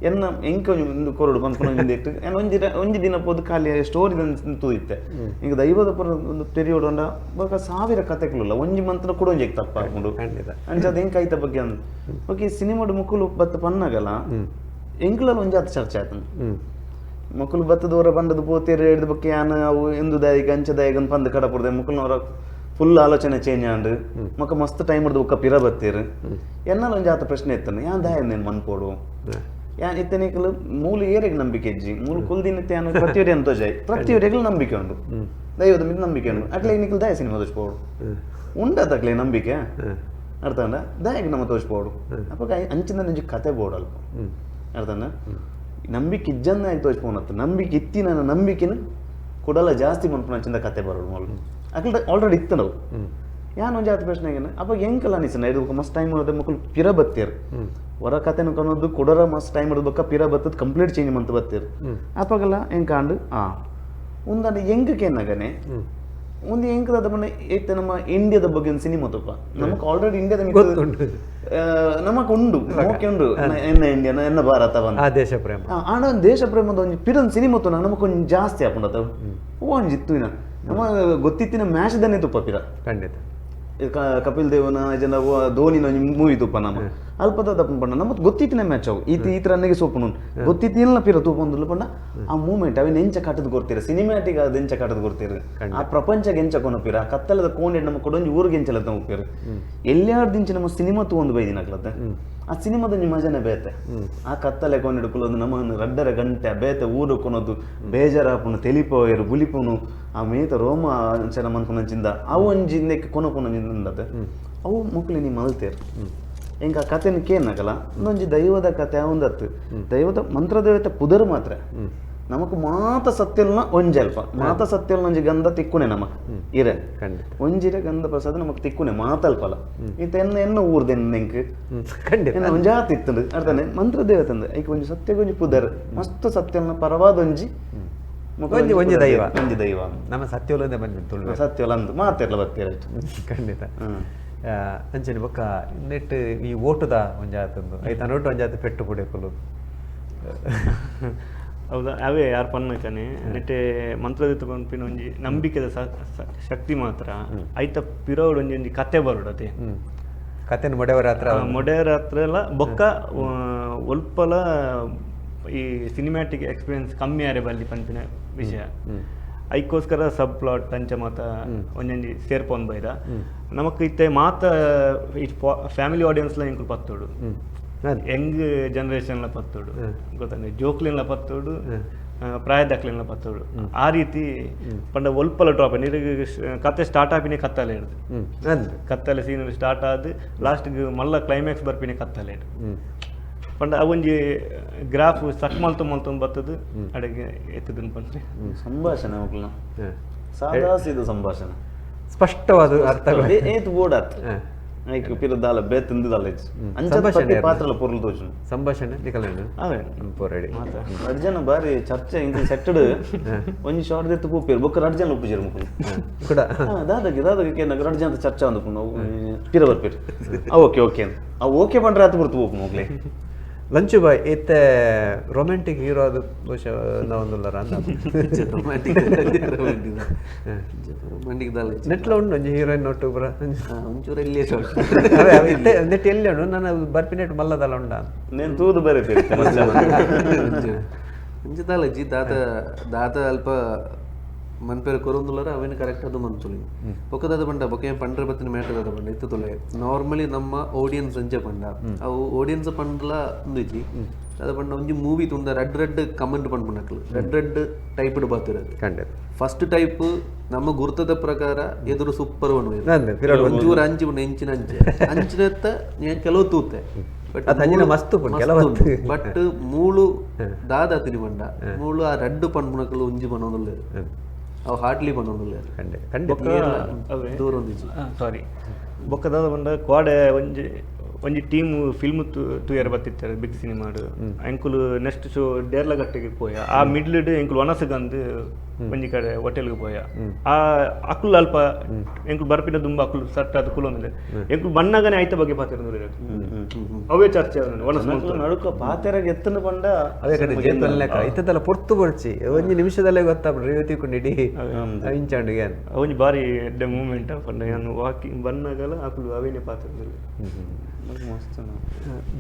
ಎನ್ನ ಎಂಕ ಒಂಜಿ ಕೊರಡು ಪನ್ಪುನ ಒಂಜಿ ಇಟ್ಟು ಯಾನ್ ಒಂಜಿ ಒಂಜಿ ದಿನ ಪೋದು ಖಾಲಿ ಸ್ಟೋರಿ ತೂದಿತ್ತೆ ಈಗ ದೈವದ ಪುರ ಒಂದು ತೆರಿಯೋಡು ಅಂಡ ಬೊಕ್ಕ ಸಾವಿರ ಕತೆಗಳುಲ್ಲ ಒಂಜಿ ಮಂತ್ರ ಕೂಡ ಒಂಜಿ ತಪ್ಪ ಹಾಕೊಂಡು ಅಂಚ ಅದು ಎಂಕ ಐತ ಬಗ್ಗೆ ಅಂದ್ ಓಕೆ ಸಿನಿಮಾಡು ಮುಕ್ಕುಲು ಬತ್ತ ಪನ್ನಗಲ ಎಂಕುಲಲ್ಲಿ ಒಂಜಿ ಆತ ಚರ್ಚೆ ಆಯ್ತು ಮಕ್ಕಳು ಬತ್ತದವರ ಬಂದದ್ದು ಪೋತೇರು ಹಿಡ್ದು ಬೊಕ್ಕ ಯಾನ್ ಅವು ಎಂದು ದಾಯಿಗ ಅಂಚ ದಾಯಿಗ ಪಂದ್ ಕಡಪುಡ್ದೆ ಮುಕ್ಕುಲ್ನವರ ಫುಲ್ ಆಲೋಚನೆ ಚೇಂಜ್ ಆಂಡ್ ಮಕ್ಕ ಮಸ್ತ್ ಟೈಮ್ ಹಿಡ್ದು ಬೊಕ್ಕ ಪಿರ ಬತ್ತೀರು ಎನ್ನಲ ಒಂಜಿ ಆತ ಪ್ರಶ್ನೆ ಇತ್ತನು ಯಾನ್ ದಾಯ ನೇನು ಮನ್ಪೋಡು ಯಾನ್ ಇತ್ತನಿಕಲು ಮೂಲ ಏರೆಗ್ ನಂಬಿಕೆ ಇಜ್ಜಿ ಮೂಲ ಕುಲ್ದಿನ ಯಾನ್ ಪ್ರತಿಯೊರಿ ಅಂತ ಜಾಯ್ ಪ್ರತಿಯೊರಿಗೂ ನಂಬಿಕೆ ಉಂಡು ದೈವದ ಮಿತ್ ನಂಬಿಕೆ ಉಂಡು ಅಕ್ಲೆ ನಿಕಲ್ ದಾಯ ಸಿನಿಮಾ ತೋಚ್ಪೋಡು ಉಂಡತ ಅಕ್ಲೆ ನಂಬಿಕೆ ಅರ್ಥಂಡ ದಾಯಗ್ ನಮ್ಮ ತೋಚ್ಪೋಡು ಅಪ್ಪಗ ಅಂಚಿನ ಒಂಜಿ ಕತೆ ಬೋಡು ಅಲ್ಪ ಅರ್ಥಂಡ ನಂಬಿಕೆ ಇಜ್ಜನ್ನ ಆಗಿ ತೋಚ್ಪೋನತ್ತು ನಂಬಿಕೆ ಇತ್ತಿನ ನಂಬಿಕೆನ ಕೊಡಲ ಜಾಸ್ತಿ ಮನ್ಪುನ ಅಂಚಿಂದ ಕತೆ ಬರೋಡು ಮೊದಲು ಅಕ್ಲೆ ಆಲ್ರೆಡಿ ಇತ್ತು ನಾವು ಯಾನ್ ಒಂಜಿ ಆತ ಪ್ರಶ್ನೆ ಆಗಿನ ಅಪ್ಪ ಎಂಕಲ ಅನಿಸನ ಇದು ಮಸ್ತ್ ಟೈಮ್ ಇರುತ್ತೆ ಮಕ್ಕಳು ಪಿರ ಬತ್ತೀರು ಹೊರ ಕತೆನು ಕಾಣೋದು ಕೊಡರ ಮಸ್ತ್ ಟೈಮ್ ಇಡ್ಬೇಕ ಪಿರ ಬತ್ತದ ಕಂಪ್ಲೀಟ್ ಚೇಂಜ್ ಮಂತ್ ಬತ್ತೀರು ಅಪ್ಪಗಲ್ಲ ಎಂಕಾಂಡು ಆ ಒಂದಂಡ ಎಂಕಕ್ಕೆ ಏನಾಗನೆ ಒಂದು ಎಂಕದ ಮನೆ ಇತ್ತೆ ನಮ್ಮ ಇಂಡಿಯಾದ ಬಗ್ಗೆ ಒಂದು ಸಿನಿಮಾ ತಪ್ಪ ನಮಕ್ ಆಲ್ರೆಡಿ ಇಂಡಿಯಾದ ನಮಕ್ ಉಂಡು ಓಕೆ ಉಂಡು ಎನ್ನ ಇಂಡಿಯಾ ಎನ್ನ ಭಾರತ ಬಂದ ಆ ದೇಶ ಪ್ರೇಮ ಆಂಡ ಒಂದು ದೇಶ ಪ್ರೇಮದ ಒಂಜಿ ಪಿರೊಂದು ಸಿನಿಮಾ ತು ನಮಕ್ ಒಂಜಿ ಜಾಸ್ತಿ ಆಪುಂಡತ ಒಂಜಿ ಇತ್ತು ಇನ್ನ ನಮ್ಮ ಗೊತ್ತಿತ್ತಿನ ಮ್ಯಾಚ್ ದನ್ನೇ ತುಪ್ಪ ಪಿರ ಖಂಡಿತ ಕಪಿಲ್ ದೇವನ ಜನ ಧೋನಿನ ಒಂಜಿ ಮೂವಿ ತುಪ್ಪ ನಮ್ಮ ಅಲ್ಪದ ತಪ್ಪು ಪಂಡ ನಮ್ಮ ಗೊತ್ತಿತ್ತಿನ ಮ್ಯಾಚ್ ಅವು ಈತ ಈ ಅನ್ನಗೆ ಸೋಪುನು ಗೊತ್ತಿತ್ತಿನ ಪಿರ ತೂಪೊಂದುಲ್ಲ ಪಂಡ ಆ ಮೂಮೆಂಟ್ ಅವಿನ ಎಂಚ ಕಟ್ಟದ್ ಕೊಡ್ತೀರ ಸಿನಿಮ್ಯಾಟಿಕ್ ಅದು ಎಂಚ ಕಟ್ಟದ್ ಕೊಡ್ತೀರ ಆ ಪ್ರಪಂಚಗೆ ಎಂಚ ಕೊನಪಿರ ಆ ಕತ್ತಲದ ಕೋಣೆ ನಮ್ಮ ಕೊಡೊಂಜಿ ಊರಿಗೆ ಎಂಚಲ ತಗೋಪಿರ ಎಲ್ಲಿಯಾರು ದಿಂಚಿ ನಮ್ಮ ಸಿನಿಮಾ ತೂವೊಂದು ಬೈದಿನಕ್ಲತ್ತೆ ಆ ಸಿನಿಮಾದ ಒಂಜಿ ಮಜಾನೆ ಬೇತೆ ಆ ಕತ್ತಲೆ ಕೊನಿಡ್ಕೊಳೋದು ನಮ್ಮನ್ನು ರಡ್ಡರ ಗಂಟೆ ಬೇತೆ ಊರು ಕೊನೋದು ಬೇಜಾರಾಪುನು ತೆಲಿಪೋಯರು ಬುಲಿಪುನು ಆ ಮೇತ ರೋಮ ಅಂಚನ ಮನ್ಪುನಂಚಿಂದ ಅವು ಒಂಜಿ ಇಂದಕ್ಕೆ ಕೊನಪುನಂಚಿಂದತೆ ಅವು ಮಕ್ಕಳು ನೀ ಮಲ್ತೇರು ಎಂಕ ಆ ಕತೆನ ಕೇನಗಲ ಒಂದೊಂಜಿ ದೈವದ ಕತೆ ಅವಂದತ್ತು ದೈವದ ಮಂತ್ರದೇವತೆ ಪುದರ್ ಮಾತ್ರ ನಮಕ್ ಮಾತ ಸತ್ಯಲ್ನ ಒಂಜಲ್ಪ ಮಾತ ಸತ್ಯಲ್ನ ಒಂಜಿ ಗಂಧ ತಿಕ್ಕುನೆ ನಮಕ್ ಇರೆ ಒಂಜಿರೆ ಗಂಧ ಪ್ರಸಾದ ನಮಕ್ ತಿಕ್ಕುನೆ ಮಾತಲ್ಪಲ ಈತ ಎನ್ನ ಎನ್ನ ಊರ್ದೆನ್ ಎಂಕ್ ಖಂಡಿತ ಎನ್ನ ಒಂಜಾತ್ ಇತ್ತಂದು ಅರ್ಥನೆ ಮಂತ್ರದೇವತೆ ಅಂದ್ ಐಕ್ ಒಂಜಿ ಸತ್ಯಗೊಂಜಿ ಒಂಜಿ ಪುದರ್ ಮಸ್ತ್ ಸತ್ಯಲ್ನ ಪರವಾದ ಒಂಜಿ ಒಂಜಿ ಒಂಜಿ ದೈವ ಒಂಜಿ ದೈವ ನಮ್ಮ ಸತ್ಯೋಲಂದೇ ಬಂದಿದ್ದು ತುಳು ಸತ್ಯೋಲ ಅಂದು ಮಾತೆರ್ಲ ಬತ್ತೀರ ಖಂಡಿತ ಅಂಚನೆ ಬೊಕ್ಕ ನೆಟ್ ಈ ಓಟದ ಒಂಜಾತಂದು ಐತ ನೋಟು ಒಂಜಾತ ಪೆಟ್ಟು ಪುಡೆಕುಲು ಹೌದಾ ಅವೇ ಯಾರು ಪನ್ನಕನೆ ನೆಟ್ಟೆ ಮಂತ್ರದಿತ್ತ ಪನ್ಪಿನ ಒಂಜಿ ನಂಬಿಕೆದ ಶಕ್ತಿ ಮಾತ್ರ ಐತ ಪಿರೋಡ್ ಒಂಜಿ ಒಂಜಿ ಕತೆ ಬರೋಡು ಅದೇ ಕತೆನ ಮೊಡೆವರ ಹತ್ರ ಮೊಡೆಯವರ ಹತ್ರ ಎಲ್ಲ ಬೊಕ್ಕ ಒಲ್ಪಲ ಈ ಸಿನಿಮ್ಯಾಟಿಕ್ ಎಕ್ಸ್ಪೀರಿಯನ್ಸ್ ಕಮ್ಮಿ ಆರೆ ಬಲ್ಲಿ ಪನ್ಪಿನ ವಿಷಯ ಐಕ್ಕೋಸ್ಕರ ಸಬ್ ಪ್ಲಾಟ್ ಅಂಚ ಮಾತ ಒಂಜೊಂಜಿ ಸೇರ್ಪೊಂದು ಬೈದ ನಮಕ್ ಇತ್ತೆ ಮಾತ ಈ ಫ್ಯಾಮಿಲಿ ಆಡಿಯನ್ಸ್ಲ ಎಂಕುಲು ಪತ್ತೋಡು ಯಂಗ್ ಜನರೇಷನ್ಲ ಪತ್ತೋಡು ಗೊತ್ತಂದ್ರೆ ಜೋಕ್ಲಿನ್ಲ ಪತ್ತೋಡು ಪ್ರಾಯದಕ್ಲಿನ್ಲ ಪತ್ತೋಡು ಆ ರೀತಿ ಪಂಡ ಒಲ್ಪಲ ಡ್ರಾಪ್ ನೀರಿಗೆ ಕತೆ ಸ್ಟಾರ್ಟ್ ಆಪಿನೇ ಕತ್ತಲೆ ಹಿಡ್ದು ಕತ್ತಲೆ ಸೀನ್ ಸ್ಟಾರ್ಟ್ ಆದ್ ಲಾಸ್ಟ್ಗೆ ಮಲ್ಲ ಕ್ಲೈಮ್ಯಾಕ್ಸ್ ಬರ್ಪಿನೇ ಕತ್ತಲೆ ಹಿಡ್ದು ಪಂಡ ಅವೊಂಜಿ ಗ್ರಾಫ್ ಸಕ್ ಮಲ್ತು ಮಲ್ತೊಂದು ಬರ್ತದೆ ಅಡಿಗೆ ಎತ್ತದನ್ ಪಂಡ್ರೆ ಸಂಭಾಷಣೆ ಮಕ್ಕಳನ್ನ ಸಾದಾ ಸೀದಾ ಸಂಭಾಷಣೆ ಸ್ಪಷ್ಟವಾದ ಅರ್ಥ ಏತ್ ಬೋರ್ಡ್ ಆತ್ ಐಕ್ ಪಿರ ದಾಲ ಬೇತಿಂದು ದಾಲ ಅಂಚ ಸಂಭಾಷಣೆ ಪಾತ್ರಲ ಪೊರ್ಲು ತೋಜುನು ಸಂಭಾಷಣೆ ನಿಕಲೇನು ಅವೇ ಪೋರಡಿ ರಡ್ಡ್ ಜನ ಬಾರಿ ಚರ್ಚೆ ಇಂಕ್ ಸೆಟ್ಟಡ್ ಒಂಜಿ ಶಾರ್ಟ್ ದೆತ್ತು ಪೋಪೇರು ಬೊಕ್ಕ ರಡ್ಡ್ ಜನ ಒಪ್ಪುಜೆರ್ ಮುಕುಲು ಕೂಡ ದಾದಾಗೆ ದಾದಾಗೆ ಕೇನಗ ರಡ್ಡ್ ಜನ ಚರ್ಚೆ ಅಂದು ಪಿರ ಬರ್ಪೇರು ಓಕೆ ಓಕೆ ಆ ಓಕೆ ಪಂಡ್ರೆ ಆತು ಬರ್ತು ಪೋಪು ಮೊಗ್ಲೆ ಲಂಚು ಬಾಯ್ ಇತ್ತೆ ರೊಮ್ಯಾಂಟಿಕ್ ಹೀರೋ ಅದು ಬಹುಶಃ ನಾವೊಂದುಲ್ಲರ ಅಂತ ರೊಮ್ಯಾಂಟಿಕ್ ರೊಮ್ಯಾಂಟಿಕ್ ದಾಲ ನೆಟ್ಲ ಉಂಡು ಒಂಜಿ ಹೀರೋಯಿನ್ ಒಟ್ಟು ಪುರ ಒಂಚೂರು ಎಲ್ಲಿಯೇ ಶಾರ್ಟ್ ಅವೇ ಅವೆ ಇತ್ತೆ ನೆಟ್ ಎಲ್ಲಿ ಉಂಡು ನಾನು ಬರ್ಪಿನೆಟ್ ಮಲ್ಲದಲ್ಲ ಉಂಡ ನೇನು ತೂದು ಬರೆ ಒಂಜಿ ದಾಲ ಜಿ ದಾದ ದಾದ ಅಲ್ಪ ಮನ್ಪೇರ ಕೊರೊಂದುಲ್ಲರ ಅವೇನು ಕರೆಕ್ಟ್ ಅದು ಮನ್ಸುಲಿ ಬೊಕ್ಕ ದಾದ ಪಂಡ ಬೊಕ್ಕ ಏನ್ ಪಂಡ್ರೆ ಬತ್ತಿನ ಮ್ಯಾಟರ್ ದಾದ ಪಂಡ ಇತ್ತು ತುಲೆ ನಾರ್ಮಲಿ ನಮ್ಮ ಆಡಿಯನ್ಸ್ ಅಂಚೆ ಪಂಡ ಅವು ಆಡಿಯನ್ಸ್ ಪಂಡ್ಲ ಉಂದಿಜಿ ದಾದ ಪಂಡ ಒಂಜಿ ಮೂವಿ ತುಂಡ red red comment ಪನ್ಪುನಕ್ಲು red red typed ಬಾತಿರೋದು ಖಂಡಿತ ಫಸ್ಟ್ ಟೈಪ್ ನಮ್ಮ ಗುರ್ತದ ಪ್ರಕಾರ ಎದುರು ಸೂಪರ್ ಒನ್ ನಂದು ಪಿರಡು ಒಂಚೂರು ಅಂಚು ಉಂಡು ಎಂಚಿನ ಅಂಚೆ ಅಂಚಿನತ್ತ ഞാൻ ಕೆಲವು ತೂತೆ ಬಟ್ ಅದು ಅಂಚಿನ ಮಸ್ತ್ ಉಪ್ಪುಂಡು, ಕೆಲವತ್ತು. ಬಟ್ ಮೂಳು ದಾದ ತಿನಿ ಪಂಡ ಮೂಳು ಆ ರಡ್ಡು ಪನ್ಪುನಕಲು ಒಂಜಿ ಪನೊಂದುಲ್ಲೆರ್ ಅವು ಹಾರ್ಡ್ಲಿ ಪನೊಂದುಲ್ಲೆರ್ ಖಂಡಿತ ಖಂಡಿತ ಅವೇ ದೂರ ಒಂದಿಜಿ ಸಾರಿ ಬೊಕ್ಕ ದಾದ ಪಂಡ ಕ್ವಾಡೆ ಒಂಜಿ ಒಂಜಿ ಟೀಮ್ ಫಿಲ್ಮ್ ತೂಯರ್ ಬತ್ತಿತ್ತಾರೆ ಬಿಗ್ ಸಿನಿಮಾಡ್ ಎಂಕುಲು ನೆಕ್ಸ್ಟ್ ಶೋ ಡೇರ್ಲಗಟ್ಟೆಗೆ ಪೋಯ ಆ ಮಿಡ್ಲ್ ಎಂಕುಲು ವನಸಗಂದು ಒಂಜಿ ಕಡೆ ಹೋಟೆಲ್ಗೆ ಪೋಯ ಆ ಅಕುಲು ಅಲ್ಪ ಎಂಕುಲು ಬರ್ಪಿನ ದುಂಬ ಅಕುಲು ಸಟ್ ಅದು ಕುಲೊಂದಿಲ್ಲ ಎಂಕುಲು ಬಣ್ಣಗನೆ ಆಯ್ತ ಬಗ್ಗೆ ಪಾತಿರೋದು ಅವೇ ಚರ್ಚೆ ವನಸ್ ನಡುಕ ಪಾತೆರಾಗ ಎತ್ತನ ಪಂಡ ಅದೇ ಕಡೆ ಜೇತಲ್ ಲೆಕ್ಕ ಇತ್ತದಲ್ಲ ಪೊರ್ತು ಬರ್ಚಿ ಒಂಜಿ ನಿಮಿಷದಲ್ಲೇ ಗೊತ್ತಾಗ್ಬಿಡ್ರಿ ರೇವತಿ ಕೊಂಡು ಇಡೀ ಇಂಚಾಂಡು ಏನ್ ಒಂಜಿ ಬಾರಿ ಎಡ್ಡೆ ಮೂಮೆಂಟ್ ಪಂಡ ನಾನು ವಾಕಿಂಗ್ ಬಣ್ಣಗಲ ಅಕುಲು ಅವೇನೆ ಪಾತಿರೋದಿಲ್ಲ ಮಸ್ತ್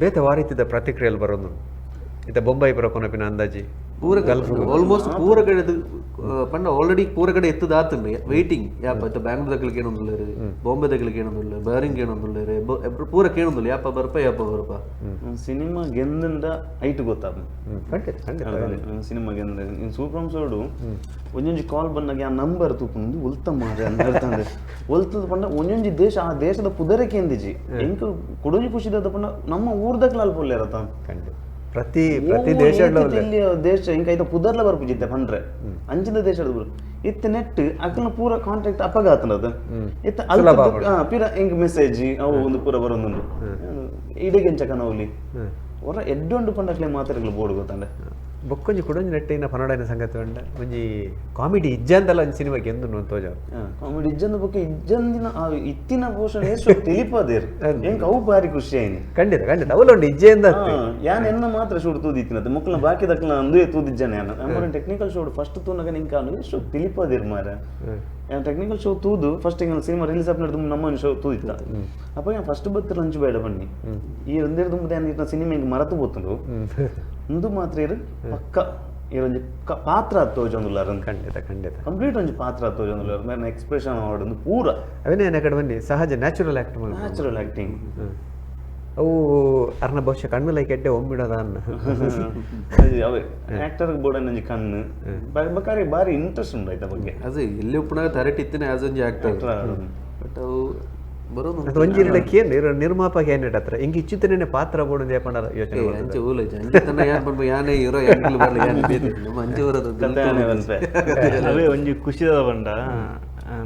ಬೇತೆ ವಾರೀತಿದ್ದ ಪ್ರತಿಕ್ರಿಯೆಯಲ್ಲಿ ಬರೋದು ಇತ್ತ ಬೊಂಬೈ ಬರೋ ಕೊನಪಿನ ಅಂದಾಜಿ ಪೂರ ಆಲ್ಮೋಸ್ಟ್ ಪೂರ ಕಡೆ ಪಂಡ ಆಲ್ರೆಡಿ ಪೂರ ಕಡೆ ಎತ್ತದ ಆತುಂಡು ವೆಯ್ಟಿಂಗ್ ಯಾಪ ಇತ್ತ ಬ್ಯಾಂಗ್ಳೂರ್ ದಕ್ಕಲಿಗೆ ಏನೊಂದುಲ್ಲೆರ್ ಬಾಂಬೆ ದಕ್ಕಲಿಗೆ ಏನೊಂದುಲ್ಲೆ ಬಾರಿಂಗ್ ಏನೊಂದುಲ್ಲೆರ್ ಪೂರ ಕೇಣೊಂದುಲ್ಲ ಯಾಪ ಬರ್ಪ ಯಾಪ ಬರ್ಪ ಸಿನಿಮಾ ಗೆಂದಿಂದ ಐಟು ಗೊತ್ತಾಗ ಖಂಡಿತ ಖಂಡಿತ ಸಿನಿಮಾ ಗೆಂದ ಸೂಪರ್ ಸೋಡು ಒಂಜೊಂಜಿ ಕಾಲ್ ಬಂದಾಗ ಆ ನಂಬರ್ ತೂಪುಂದು ಒಲ್ತ ಮಾರೆ ಅಂತ ಒಲ್ತದ ಪಂಡ ಒಂಜೊಂಜಿ ದೇಶ ಆ ದೇಶದ ಪುದರೆ ಕೇಂದಿಜಿ ಎಂಕ್ ಕುಡೊಂಜಿ ಖುಷಿ ಪಂಡ ನಮ್ಮ ಊರ್ದಕ್ಲ ಅಲ್ಪ ಒಲ್ಲೆರತ ಖಂಡಿತ ಪ್ರತಿ ಪ್ರತಿ ದೇಶ ದೇಶ ಇಂಕ ಐತ ಪುದರ್ಲ ಬರ್ಪುಜಿತ್ತೆ ಪಂಡ್ರೆ ಅಂಚಿನ ದೇಶದ ಬರು ಇತ್ತೆ ನೆಟ್ ಅಕಲ್ನ ಪೂರ ಕಾಂಟ್ಯಾಕ್ಟ್ ಅಪಗಾತನದ ಇತ್ತೆ ಅಲ್ಪ ಪಿರ ಇಂಕ್ ಮೆಸೇಜ್ ಅವು ಒಂದು ಪೂರ ಬರೊಂದುಂಡು ಇಡೆಗೆಂಚ ಕನೌಲಿ ಹೊರ ಎಡ್ಡೊಂಡು ಪಂಡಕ್ಲೆ ಮಾತಾಡಲು ಬೋರ್ಡ್ ಗೊತ್ತಂಡೆ ಬೊಕ್ಕೊಂಜಿ ಕುಡೊಂಜಿ ನೆಟ್ಟಿನ ಪನಡೈನ ಸಂಗತಿ ಉಂಡ ಒಂಜಿ ಕಾಮಿಡಿ ಇಜ್ಜಂದಲ್ಲ ಒಂಜಿ ಸಿನಿಮಾಗೆ ಎಂದು ತೋಜ ಕಾಮಿಡಿ ಇಜ್ಜಂದ ಬೊಕ್ಕ ಇಜ್ಜಂದಿನ ಆ ಇತ್ತಿನ ಪೋಷಣೆ ಎಷ್ಟು ತಿಳಿಪದೇರ್ ಎಂಕ್ ಅವು ಬಾರಿ ಖುಷಿ ಆಯ್ನಿ ಖಂಡಿತ ಖಂಡಿತ ಅವಲುಂಡು ಇಜ್ಜೆಂದ ಯಾನ್ ಎನ್ನ ಮಾತ್ರ ಶೂಟ್ ತೂದಿತ್ತಿನದು ಮುಕ್ಕಲ ಬಾಕಿ ದಕ್ಕಲ ಅಂದುವೆ ತೂದಿಜ್ಜಾನೆ ಯಾನ್ ನಮ್ಮ technical shoot first ತೂನಾಗ ನಿಂಕ ಎಷ್ಟು ತಿಳಿಪದೇರ್ ಮಾರ ಟೆಕ್ನಿಕಲ್ ಶೋ ತೂದು ಫಸ್ಟ್ ಹಿಂಗೆ ಸಿನಿಮಾ ರಿಲೀಸ್ ಆಪ್ ನಡೆದು ನಮ್ಮ ಶೋ ತೂದಿತ್ತ ಅಪ್ಪ ಯಾನ್ ಫಸ್ಟ್ ಬತ್ತಿರ ಲಂಚ್ ಬೇಡ ಬನ್ನಿ ಈ ಒಂದೇರು ದುಂಬದ ಏನ್ ಸಿನಿಮಾ ಹಿಂಗೆ ಮರತು ಪೋತುಂಡು ಉಂದು ಮಾತ್ರ ಇರು ಪಕ್ಕ ಇರೊಂಜಿ ಪಾತ್ರ ತೋಜೊಂದುಲ್ಲಾರ ಖಂಡಿತ ಖಂಡಿತ ಕಂಪ್ಲೀಟ್ ಒಂಜಿ ಪಾತ್ರ ತೋಜೊಂದುಲ್ಲಾರ ಮೇರೆ ಎಕ್ಸ್ಪ್ರೆಷನ್ ಆಡೊಂದು ಪೂರ ಅವನೇ ಕಡೆ ಬನ್ನಿ ಸಹಜ ನ್ಯಾಚುರಲ್ ಆಕ್ಟ್ ಮಾಡಿ ನ್ಯಾಚುರಲ್ ಆಕ್ಟಿಂಗ್ ಅವು ಅರ್ನ ಬಹುಶಃ ಕಣ್ಣು ಲೈಕ್ ಎಡ್ಡೆ ಒಮ್ಮಿಡೋದ ಅನ್ನ ಅವೇ ಆಕ್ಟರ್ ಬೋರ್ಡ್ ಒಂಜಿ ಕಣ್ಣು ಬೇಕಾದ್ರೆ ಬಾರಿ ಇಂಟ್ರೆಸ್ಟ್ ಉಂಟು ಆಯ್ತಾ ಬಗ್ಗೆ ಅದೇ ಎಲ್ಲಿ ಉಪ್ಪುನಾಗ ತರಟಿ ಇತ್ತೇನೆ ಆಸ್ ಒಂಜಿ ಆಕ್ಟರ್ ಬಟ್ ಅವು ಬರೋದು ಅದು ಒಂಜಿ ಇರಡಕ್ಕೆ ಏನು ಇರೋ ನಿರ್ಮಾಪಕ ಏನು ಹತ್ರ ಹಿಂಗೆ ಇಚ್ಚಿತನೇ ಪಾತ್ರ ಬೋರ್ಡ್ ಜಯಪಂಡ ಯೋಚನೆ ಏ, ಅಂಚೆ ಊಲ ಅಂಚೆ ತನ್ನ ಯಾನ್ ಪನ್ಪ ಯಾನೇ ಇರೋ ಯಾನ್ ಬರಲಿ ಯಾನ್ ಬೇತೆ ನಮ್ಮ ಅಂಚೆ ಬರೋದು ಅವೇ ಒಂಜಿ ಖುಷಿದ ಬಂಡ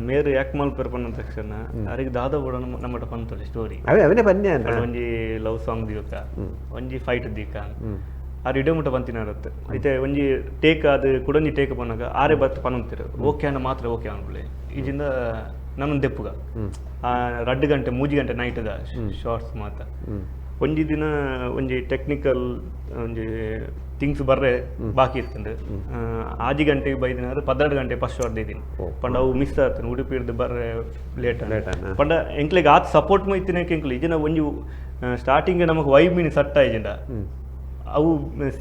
ಮೇರು ಯಾಕೆ ಮಲ್ಪೆರ್ ಪನ್ನ ತಕ್ಷಣ ಅರಿಗೆ ದಾದ ಬೋಡ ನಮ್ಮಟ ಪಂತೊಳಿ ಸ್ಟೋರಿ ಅವೇ ಅವನೇ ಬನ್ನಿ ಅನ್ನ ಒಂಜಿ ಲವ್ ಸಾಂಗ್ ದೀಕ ಒಂಜಿ ಫೈಟ್ ದೀಕ ಆರು ಇಡೇ ಮುಟ್ಟ ಬಂತಿನ ಇರುತ್ತೆ ಐತೆ ಒಂಜಿ ಟೇಕ್ ಅದು ಕುಡೊಂಜಿ ಟೇಕ್ ಪನ್ನಾಗ ಆರೆ ಬತ್ ಪನಂತಿರು ಓಕೆ ಅನ್ನ ಮಾತ್ರ ಓಕೆ ಅನ್ಬುಲೆ ಈಜಿಂದ ನನ್ನೊಂದು ದೆಪ್ಪುಗ ಆ 2 ಗಂಟೆ 3 ಗಂಟೆ ನೈಟ್ದ ಶಾರ್ಟ್ಸ್ ಮಾತ್ರ ಒಂಜಿ ದಿನ ಒಂಜಿ ಟೆಕ್ನಿಕಲ್ ಒಂಜಿ ಥಿಂಗ್ಸ್ ಬರ್ರೆ ಬಾಕಿ ಇರ್ತಂಡು 6 ಗಂಟೆಗೆ ಬೈದಿನ 12 ಗಂಟೆ ಫಸ್ಟ್ ಶಾರ್ಟ್ ದಿದ್ದೀನಿ ಪಂಡ ಅವು ಮಿಸ್ ಆಗ್ತಾನೆ ಉಡುಪಿ ಹಿಡ್ದು ಬರ್ರೆ ಲೇಟ್ ಪಂಡ ಎಂಕ್ಲೆಗ್ ಆತ್ ಸಪೋರ್ಟ್ ಮೈತಿನ ಎಂಕ್ಲೆ ಇಜಿನ ಒಂಜಿ ಸ್ಟಾರ್ಟಿಂಗ್ ನಮಗೆ ವೈಬ್ ಮೀನಿ ಸಟ್ಟ ಇಜಿಂಡ ಅವು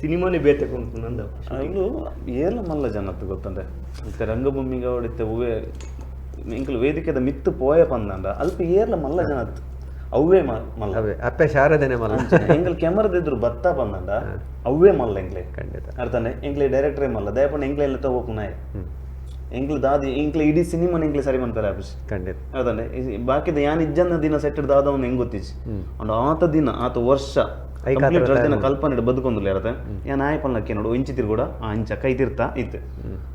ಸಿನಿಮಾನೇ ಬೇತೆ ಕೊಂತು ನಂದ ಅವು ಏರ್ಲ ಮಲ್ಲ ಜನತ್ತು ಗೊತ್ತಂದ್ರೆ ಮತ್ತೆ ರಂಗಭೂಮಿಗೆ ಹೊಡಿತೆ ಹೂವೆ ಎಂಕುಲು ವೇದಿಕೆದ ಮಿತ್ತು ಪೋಯ ಪಂದಂಡ ಅಲ್ಪ ಏರ್ಲ ಮಲ್ಲ ಜನತ್ತು ಅವೇ ಮಲ್ಲ ಅವೇ ಅಪ್ಪೆ ಶಾರದನೆ ಮಲ್ಲ ಎಂಕಲ್ ಕ್ಯಾಮರಾದ ಎದುರು ಬತ್ತಾ ಬಂದಂಡ ಅವೇ ಮಲ್ಲ ಎಂಕ್ಲೆ ಖಂಡಿತ ಅರ್ಥನೆ ಎಂಕ್ಲೆ ಡೈರೆಕ್ಟ್ರೇ ಮಲ್ಲ ದಯಪಂಡ ಎಂಕ್ಲೆ ಎಲ್ಲ ತಗೋಪುನಾಯ್ ಎಂಕ್ಲೆ ದಾದಿ ಎಂಕ್ಲೆ ಇಡೀ ಸಿನಿಮಾನ ಎಂಕ್ಲೆ ಸರಿ ಮಾಡ್ತಾರೆ ಆಫೀಸ್ ಖಂಡಿತ ಅರ್ಥನೆ ಬಾಕಿದ ಯಾನ್ ಇಜ್ಜನ್ನ ದಿನ ಸೆಟ್ ದಾದವನ್ ಹೆಂಗ್ ಗೊತ್ತಿಜ್ ಅಂಡ್ ಆತ ದಿನ ಆತ ವರ್ಷ ಕಂಪ್ಲೀಟ್ ರಜನ ಕಲ್ಪನೆ ಬದುಕೊಂದುಲ್ಲ ಇರತ್ತೆ ಯಾನ್ ಆಯ್ ಪನ್ಲಕ್ಕೆ ನೋಡು ಇಂಚಿ ತಿರ್ಗೂಡ ಆ ಇಂಚ ಕೈ ತಿರ್ತಾ ಇತ್ತು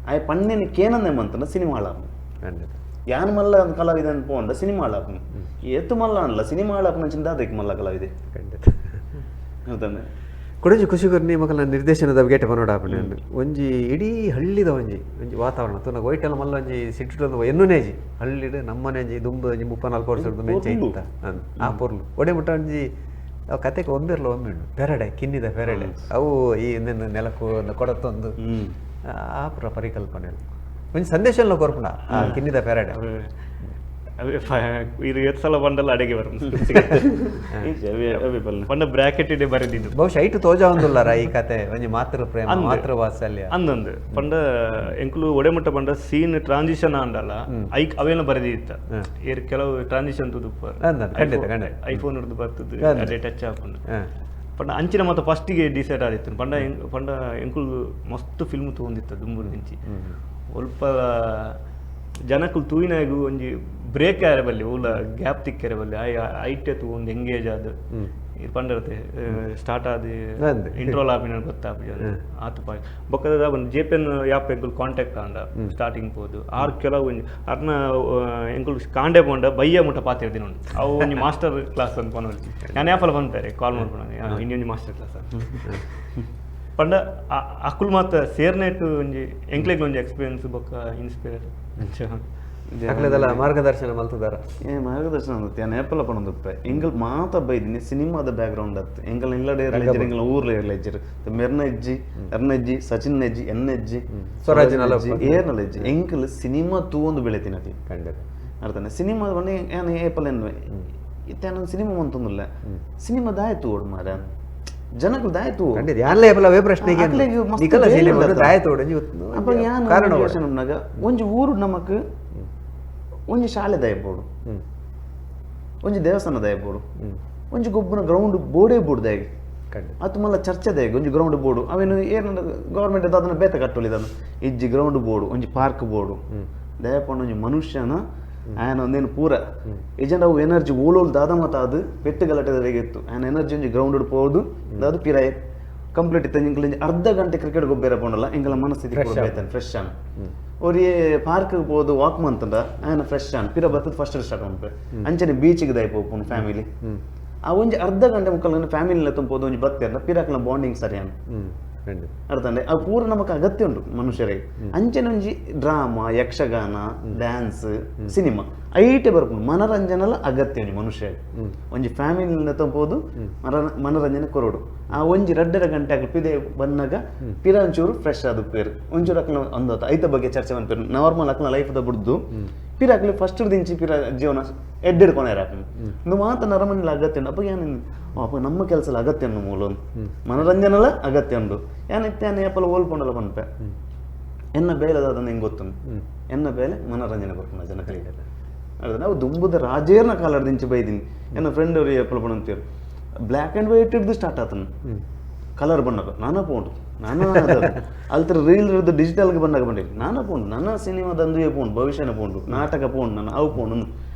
ಆಯ್ ಪಣ್ಣೆನ ಕೇನಂದೆ ಮಂತನ ಸಿನಿಮಾ ಹಾಳಾಗ ಖಂಡಿತ ಯಾನ್ ಮಲ್ಲ ಕಲಾವಿದೆ ಅಂತ ಪೋಂಡ ಸಿನಿಮಾ ಹಾಳಾಪುನು ಏತು ಮಲ್ಲ ಅನ್ಲ ಸಿನಿಮಾ ಹಾಳಾಪುನ ಚಿಂತ ಅದಕ್ಕೆ ಮಲ್ಲ ಕಲಾವಿದೆ ಖಂಡಿತ ಅರ್ಥಂದೆ ಕೊಡಂಜಿ ಖುಷಿ ಕೊರ್ನಿ ಮಕ್ಕಳ ನಿರ್ದೇಶನದ ಗೇಟೆ ಪನೋಡ ಆಪಣೆ ಒಂಜಿ ಇಡೀ ಹಳ್ಳಿದ ಒಂಜಿ ಒಂಜಿ ವಾತಾವರಣ ತೂನಗ ಒಯ್ಟೆಲ್ಲ ಮಲ್ಲ ಒಂಜಿ ಸಿಟ್ಟು ಎನ್ನುನೇಜಿ ಹಳ್ಳಿಡ್ ನಮ್ಮನೇಜಿ ದುಂಬು ಒಂಜಿ 34 ವರ್ಷದ ಮೆಂಚೆ ಇತ್ತ ಆ ಪೊರ್ಲು ಒಡೆ ಮುಟ್ಟ ಒಂಜಿ ಅವು ಕತೆಗೆ ಒಂಬೆರ್ಲ ಒಮ್ಮೆ ಉಂಡು ಪೆರಡೆ ಕಿನ್ನಿದ ಪೆರಡೆ ಅವು ಈ ನೆಲಕ್ಕೂ ಕೊಡತ್ತೊಂದು ಆ ಪುರ ಪರಿಕಲ್ಪನೆ ಒಂಜಿ ಸಂದೇಶ ಎಲ್ಲ ಕೊರ್ಪುಣ ಆ ಕಿನ್ನಿದ ಪೆರಡೆ ಇದು ಎತ್ತು ಸಲ ಬಂಡಲ್ಲ ಅಡಿಗೆ ಬರ ಪಂಡ ಬ್ರಾಕೆಟ್ ಇದೆ ಬರೆದಿದ್ದು ಬಹುಶಃ ಐಟು ತೋಜ ಒಂದುಲ್ಲಾರ ಈ ಕತೆ ಒಂಜಿ ಮಾತೃ ಪ್ರೇಮ ಮಾತೃ ವಾತ್ಸಲ್ಯ ಅಂದೊಂದು ಪಂಡ ಎಂಕುಲು ಒಡೆಮಟ್ಟ ಪಂಡ ಸೀನ್ ಟ್ರಾನ್ಸಿಷನ್ ಅಂಡಲ್ಲ ಐಕ್ ಅವೇನ ಬರೆದಿತ್ತ ಏರ್ ಕೆಲವು ಟ್ರಾನ್ಸಿಷನ್ ತುದುಪ್ಪ ಖಂಡಿತ ಖಂಡಿತ ಐಫೋನ್ ಹಿಡಿದು ಬರ್ತದೆ ಅದೇ ಟಚ್ ಹಾಕೊಂಡು ಪಂಡ ಅಂಚಿನ ಮತ್ತೆ ಫಸ್ಟಿಗೆ ಡಿಸೈಡ್ ಆದಿತ್ತು ಪಂಡ ಪಂಡ ಎಂಕುಲು ಮಸ್ತ್ ಫಿಲ್ಮ್ ತಗೊಂಡಿತ್ತ ದುಂಬುರು ದಿಂಚಿ ಒಲ್ಪ ಜನಕ್ಕೂ ತೂಯಿನಾಗು ಒಂಜಿ ಬ್ರೇಕ್ ಆರೆ ಬಲ್ಲಿ ಓಲ ಗ್ಯಾಪ್ ತಿಕ್ಕರೆ ಬಲ್ಲಿ ಐಟೆ ತೂ ಒಂದು ಎಂಗೇಜ್ ಆದ ಪಂಡರತೆ ಸ್ಟಾರ್ಟ್ ಆದ ಇಂಟ್ರೋಲ್ ಆಪಿನ ಗೊತ್ತಾಪಿ ಆತು ಪಾಯ್ ಬೊಕ್ಕದ ಒಂದು J P N app ಎಂಕುಲು ಕಾಂಟ್ಯಾಕ್ಟ್ ಆಂಡ ಸ್ಟಾರ್ಟಿಂಗ್ ಪೋದು ಆರ್ ಕೆಲವು ಒಂಜಿ ಅರ್ನ ಎಂಕುಲು ಕಾಂಡೆ ಪೋಂಡ ಬಯ್ಯ ಮುಟ್ಟ ಪಾತಿರ ದಿನ ಉಂಟು ಅವು ಒಂಜಿ ಮಾಸ್ಟರ್ ಕ್ಲಾಸ್ ಅಂತ ಪನೋಲಿ ನಾನು ಯಾಪಲ ಬಂತಾರೆ ಕಾಲ್ ಮಾಡ್ಕೊಂಡು ಇನ್ನೊಂದು ಮಾಸ್ಟರ್ ಕ್ಲಾಸ್ ಪಂಡ ಅಕುಲು ಮಾತ ಸೇರ್ನೆಟ್ ಒಂಜಿ ಎಂಕ್ಲೆಗ್ ಒಂಜಿ ಎಕ್ಸ್ಪೀರಿಯನ್ಸ್ ಬೊಕ್ಕ ಇನ್ಸ್ಪೈರ್ ಅಕ್ಲೆದಲ್ಲ ಮಾರ್ಗದರ್ಶನ ಮಲ್ತದಾರ ಏ ಮಾರ್ಗದರ್ಶನ ಅಂದತ್ತೆ ನಾನು ಏಪಲ ಪಣೊಂದುಪ್ಪೆ ಎಂಗಲ್ ಮಾತ ಬೈದಿನಿ ಸಿನಿಮಾದ ಬ್ಯಾಕ್ ಗ್ರೌಂಡ್ ಅತ್ತು ಎಂಗಲ್ ಇಲ್ಲಡೆ ಇರಲಿಜ್ಜಿ ಎಂಗಲ್ ಊರ್ಲ ಇರಲಿಜ್ಜಿರು ಮೆರ್ನ ಇಜ್ಜಿ ಎರ್ನ ಇಜ್ಜಿ ಸಚಿನ್ ಇಜ್ಜಿ ಎನ್ನ ಇಜ್ಜಿ ಸ್ವರಾಜ್ ಏರ್ನಲ ಇಜ್ಜಿ ಎಂಕಲ್ ಸಿನಿಮಾ ತೂವೊಂದು ಬೆಳೆತಿನತಿ ಖಂಡಿತ ಅರ್ಥನೆ ಸಿನಿಮಾ ಬಣ್ಣೆ ಏನ್ ಏಪಲ್ ಎನ್ನುವೆ ಇತ್ತೆ ನಾನು ಸಿನಿಮಾ ಮಂತೊಂದುಲ್ಲ ಸಿನಿಮಾ ದಾಯ ತೂವೊಡು ಮಾರ ಜನಕ್ಕೂ ದಾಯ ತೂ ಖಂಡಿತ ಯಾನ್ಲ ಏಪಲ ಅವೇ ಪ್ರಶ್ನೆಗೆ ನಿಕಲ ಸಿನಿಮಾ ದಾಯ ತೋಡು ಅಪ್ಪ ಯಾನ್ ಯೋಚನೆ ಉನ್ನಗ ಒಂಜಿ ಊರು ನಮಕ್ ಒಂಜಿ ಶಾಲೆ ದಾಯಬೋಡು ಒಂಜಿ ದೇವಸ್ಥಾನ ದಾಯಬೋಡು ಒಂಜಿ ಗೊಬ್ಬನ ಗ್ರೌಂಡ್ ಬೋರ್ಡೇ ಬೋರ್ಡ್ ದಾಯಗೆ ಅತು ಮಲ್ಲ ಚರ್ಚೆ ದಾಯಗೆ ಒಂಜಿ ಗ್ರೌಂಡ್ ಬೋರ್ಡು ಅವೇನು ಏನು ಗೌರ್ಮೆಂಟ್ ಅದನ್ನ ಬೇತ ಕಟ್ಟೊಲಿದಾನ ಇಜ್ಜಿ ಗ್ರೌಂಡ್ ಬೋರ್ಡು ಒಂಜಿ ಪಾರ್ಕ್ ಬೋರ್ಡು ದಯಪಂಡ ಒಂಜಿ ಮನುಷ್ಯನ ಆಯನ ಒಂದೇನು ಪೂರ ಏಜೆಂಟ್ ಅವು ಎನರ್ಜಿ ಓಲೋಲ್ ದಾದ ಮತ ಅದು ಪೆಟ್ಟು ಗಲಾಟೆ ಇತ್ತು ಆಯನ ಎನರ್ಜಿ ಒಂಜಿ ಗ್ರೌಂಡ್ ಪೋದು ದಾದು ಪಿರಾಯ ಕಂಪ್ಲೀಟ್ ಇತ್ತು ಇಂಕಲ್ ಅರ್ಧ ಗಂಟೆ ಕ್ರಿಕೆಟ್ ಗೊಬ್ಬರ ಪೋಂಡಲ್ಲ ಎಂಕಲ ಮನಸ್ಥಿತಿ ಫ್ರೆಶ್ ಆನ್ ಒರಿಯೇ ಪಾರ್ಕ್ ಪೋದು ವಾಕ್ ಮಂತಂಡ ಆಯನ ಫ್ರೆಶ್ ಆನ್ ಪಿರ ಬರ್ತದ ಫಸ್ಟ್ ಸ್ಟಾರ್ಟ್ ಮನ್ಪೆ ಅಂಚನೆ ಬೀಚಿಗೆ ದಾಯಿ ಪೋಪುನು ಫ್ಯಾಮಿಲಿ ಆ ಒಂಜಿ ಅರ್ಧ ಗಂಟೆ ಮುಕ್ಕಲ್ ಫ್ಯಾಮಿಲಿ ತುಂಬೋದು ಒಂಜಿ ಬತ್ತೇರ್ನ ಪಿರಾಕ್ಲ ಬಾಂಡಿಂಗ್ ಸರಿಯಾನ ಅರ್ಥಂಡೆ ಆ ಪೂರ ನಮಕ್ ಅಗತ್ಯ ಉಂಟು ಮನುಷ್ಯರಿಗೆ ಅಂಚನೆ ಒಂಜಿ ಡ್ರಾಮಾ ಯಕ್ಷಗಾನ ಡ್ಯಾನ್ಸ್ ಸಿನಿಮಾ ಐಟೆ ಬರ್ಪುಂಡು ಮನರಂಜನೆಲ ಅಗತ್ಯ ಒಂಜಿ ಮನುಷ್ಯರಿಗೆ ಒಂಜಿ ಫ್ಯಾಮಿಲಿ ತಂಬೋದು ಮನರಂಜನೆ ಕೊರಡು ಆ ಒಂಜಿ ರಡ್ಡರ ಗಂಟೆ ಅಕ್ಲು ಪಿದೆ ಬನ್ನಾಗ ಪಿರ ಒಂಚೂರು ಫ್ರೆಶ್ ಆದ ಪೇರು ಒಂಚೂರು ಅಕ್ಲ ಅಂದೋತ ಐತ ಬಗ್ಗೆ ಚರ್ಚೆ ಮನ್ಪೇರು ನಾರ್ಮಲ್ ಅಕ್ಲ ಲೈಫ್ the ಬುಡ್ದು ಪಿರ ಅಕ್ಲು ಫಸ್ಟ್ ದಿಂಚಿ ಪಿರ ಜೀವನ ಎಡ್ಡೆಡ್ಕೊನೇರ ಇಂದು ಮಾತ ನರಮನೆಲ ಅಗತ್ಯ ಉಂಟು ಅಪ್ಪ ಏನ್ ಅಪ್ಪ ನಮ್ಮ ಕೆಲಸ ಅಗತ್ಯ ಉಂಡು ಮೂಲ ಮನರಂಜನೆಲ ಅಗತ್ಯ ಉಂಡು ಏನಿತ್ತೆ ಏನ ಏಪಲ ಓಲ್ಪೊಂಡಲ ಪನ್ಪೆ ಎನ್ನ ಬೇಲೆ ದಾದ ನಿಂಗೆ ಗೊತ್ತುಂಡು ಎನ್ನ ಬೇಲೆ ಮನರಂಜನೆ ಕೊರ್ಪುನ ಜನಗಳಿಗೆ ಅರ್ಧ ನಾವು ದುಂಬುದ ರಾಜೇರ್ನ ಕಾಲಡ್ ದಿಂಚಿ ಬೈದಿನಿ ಎನ್ನ ಫ್ರೆಂಡ್ ಅವರು ಏಪಲ ಪಣಂತೀರು black and white ಹಿಡ್ದು ಸ್ಟಾರ್ಟ್ ಆತನು ಕಲರ್ ಬಣ್ಣಗ ನಾನಾ ಪೋಂಡು ನಾನಾ ಅಲ್ತರ ರೀಲ್ ಹಿಡಿದು ಡಿಜಿಟಲ್ಗೆ ಬಂದಾಗ ಬಂದಿರಿ ನಾನಾ ಪೋಂಡು ನನ್ನ ಸಿನಿಮಾದಂದುವೇ ಪೋಂಡು ಭವಿಷ್ಯನ ಪೋಂಡು ನಾಟಕ ಪೋಂಡು ನಾನು ಅವು ಪೋಂಡು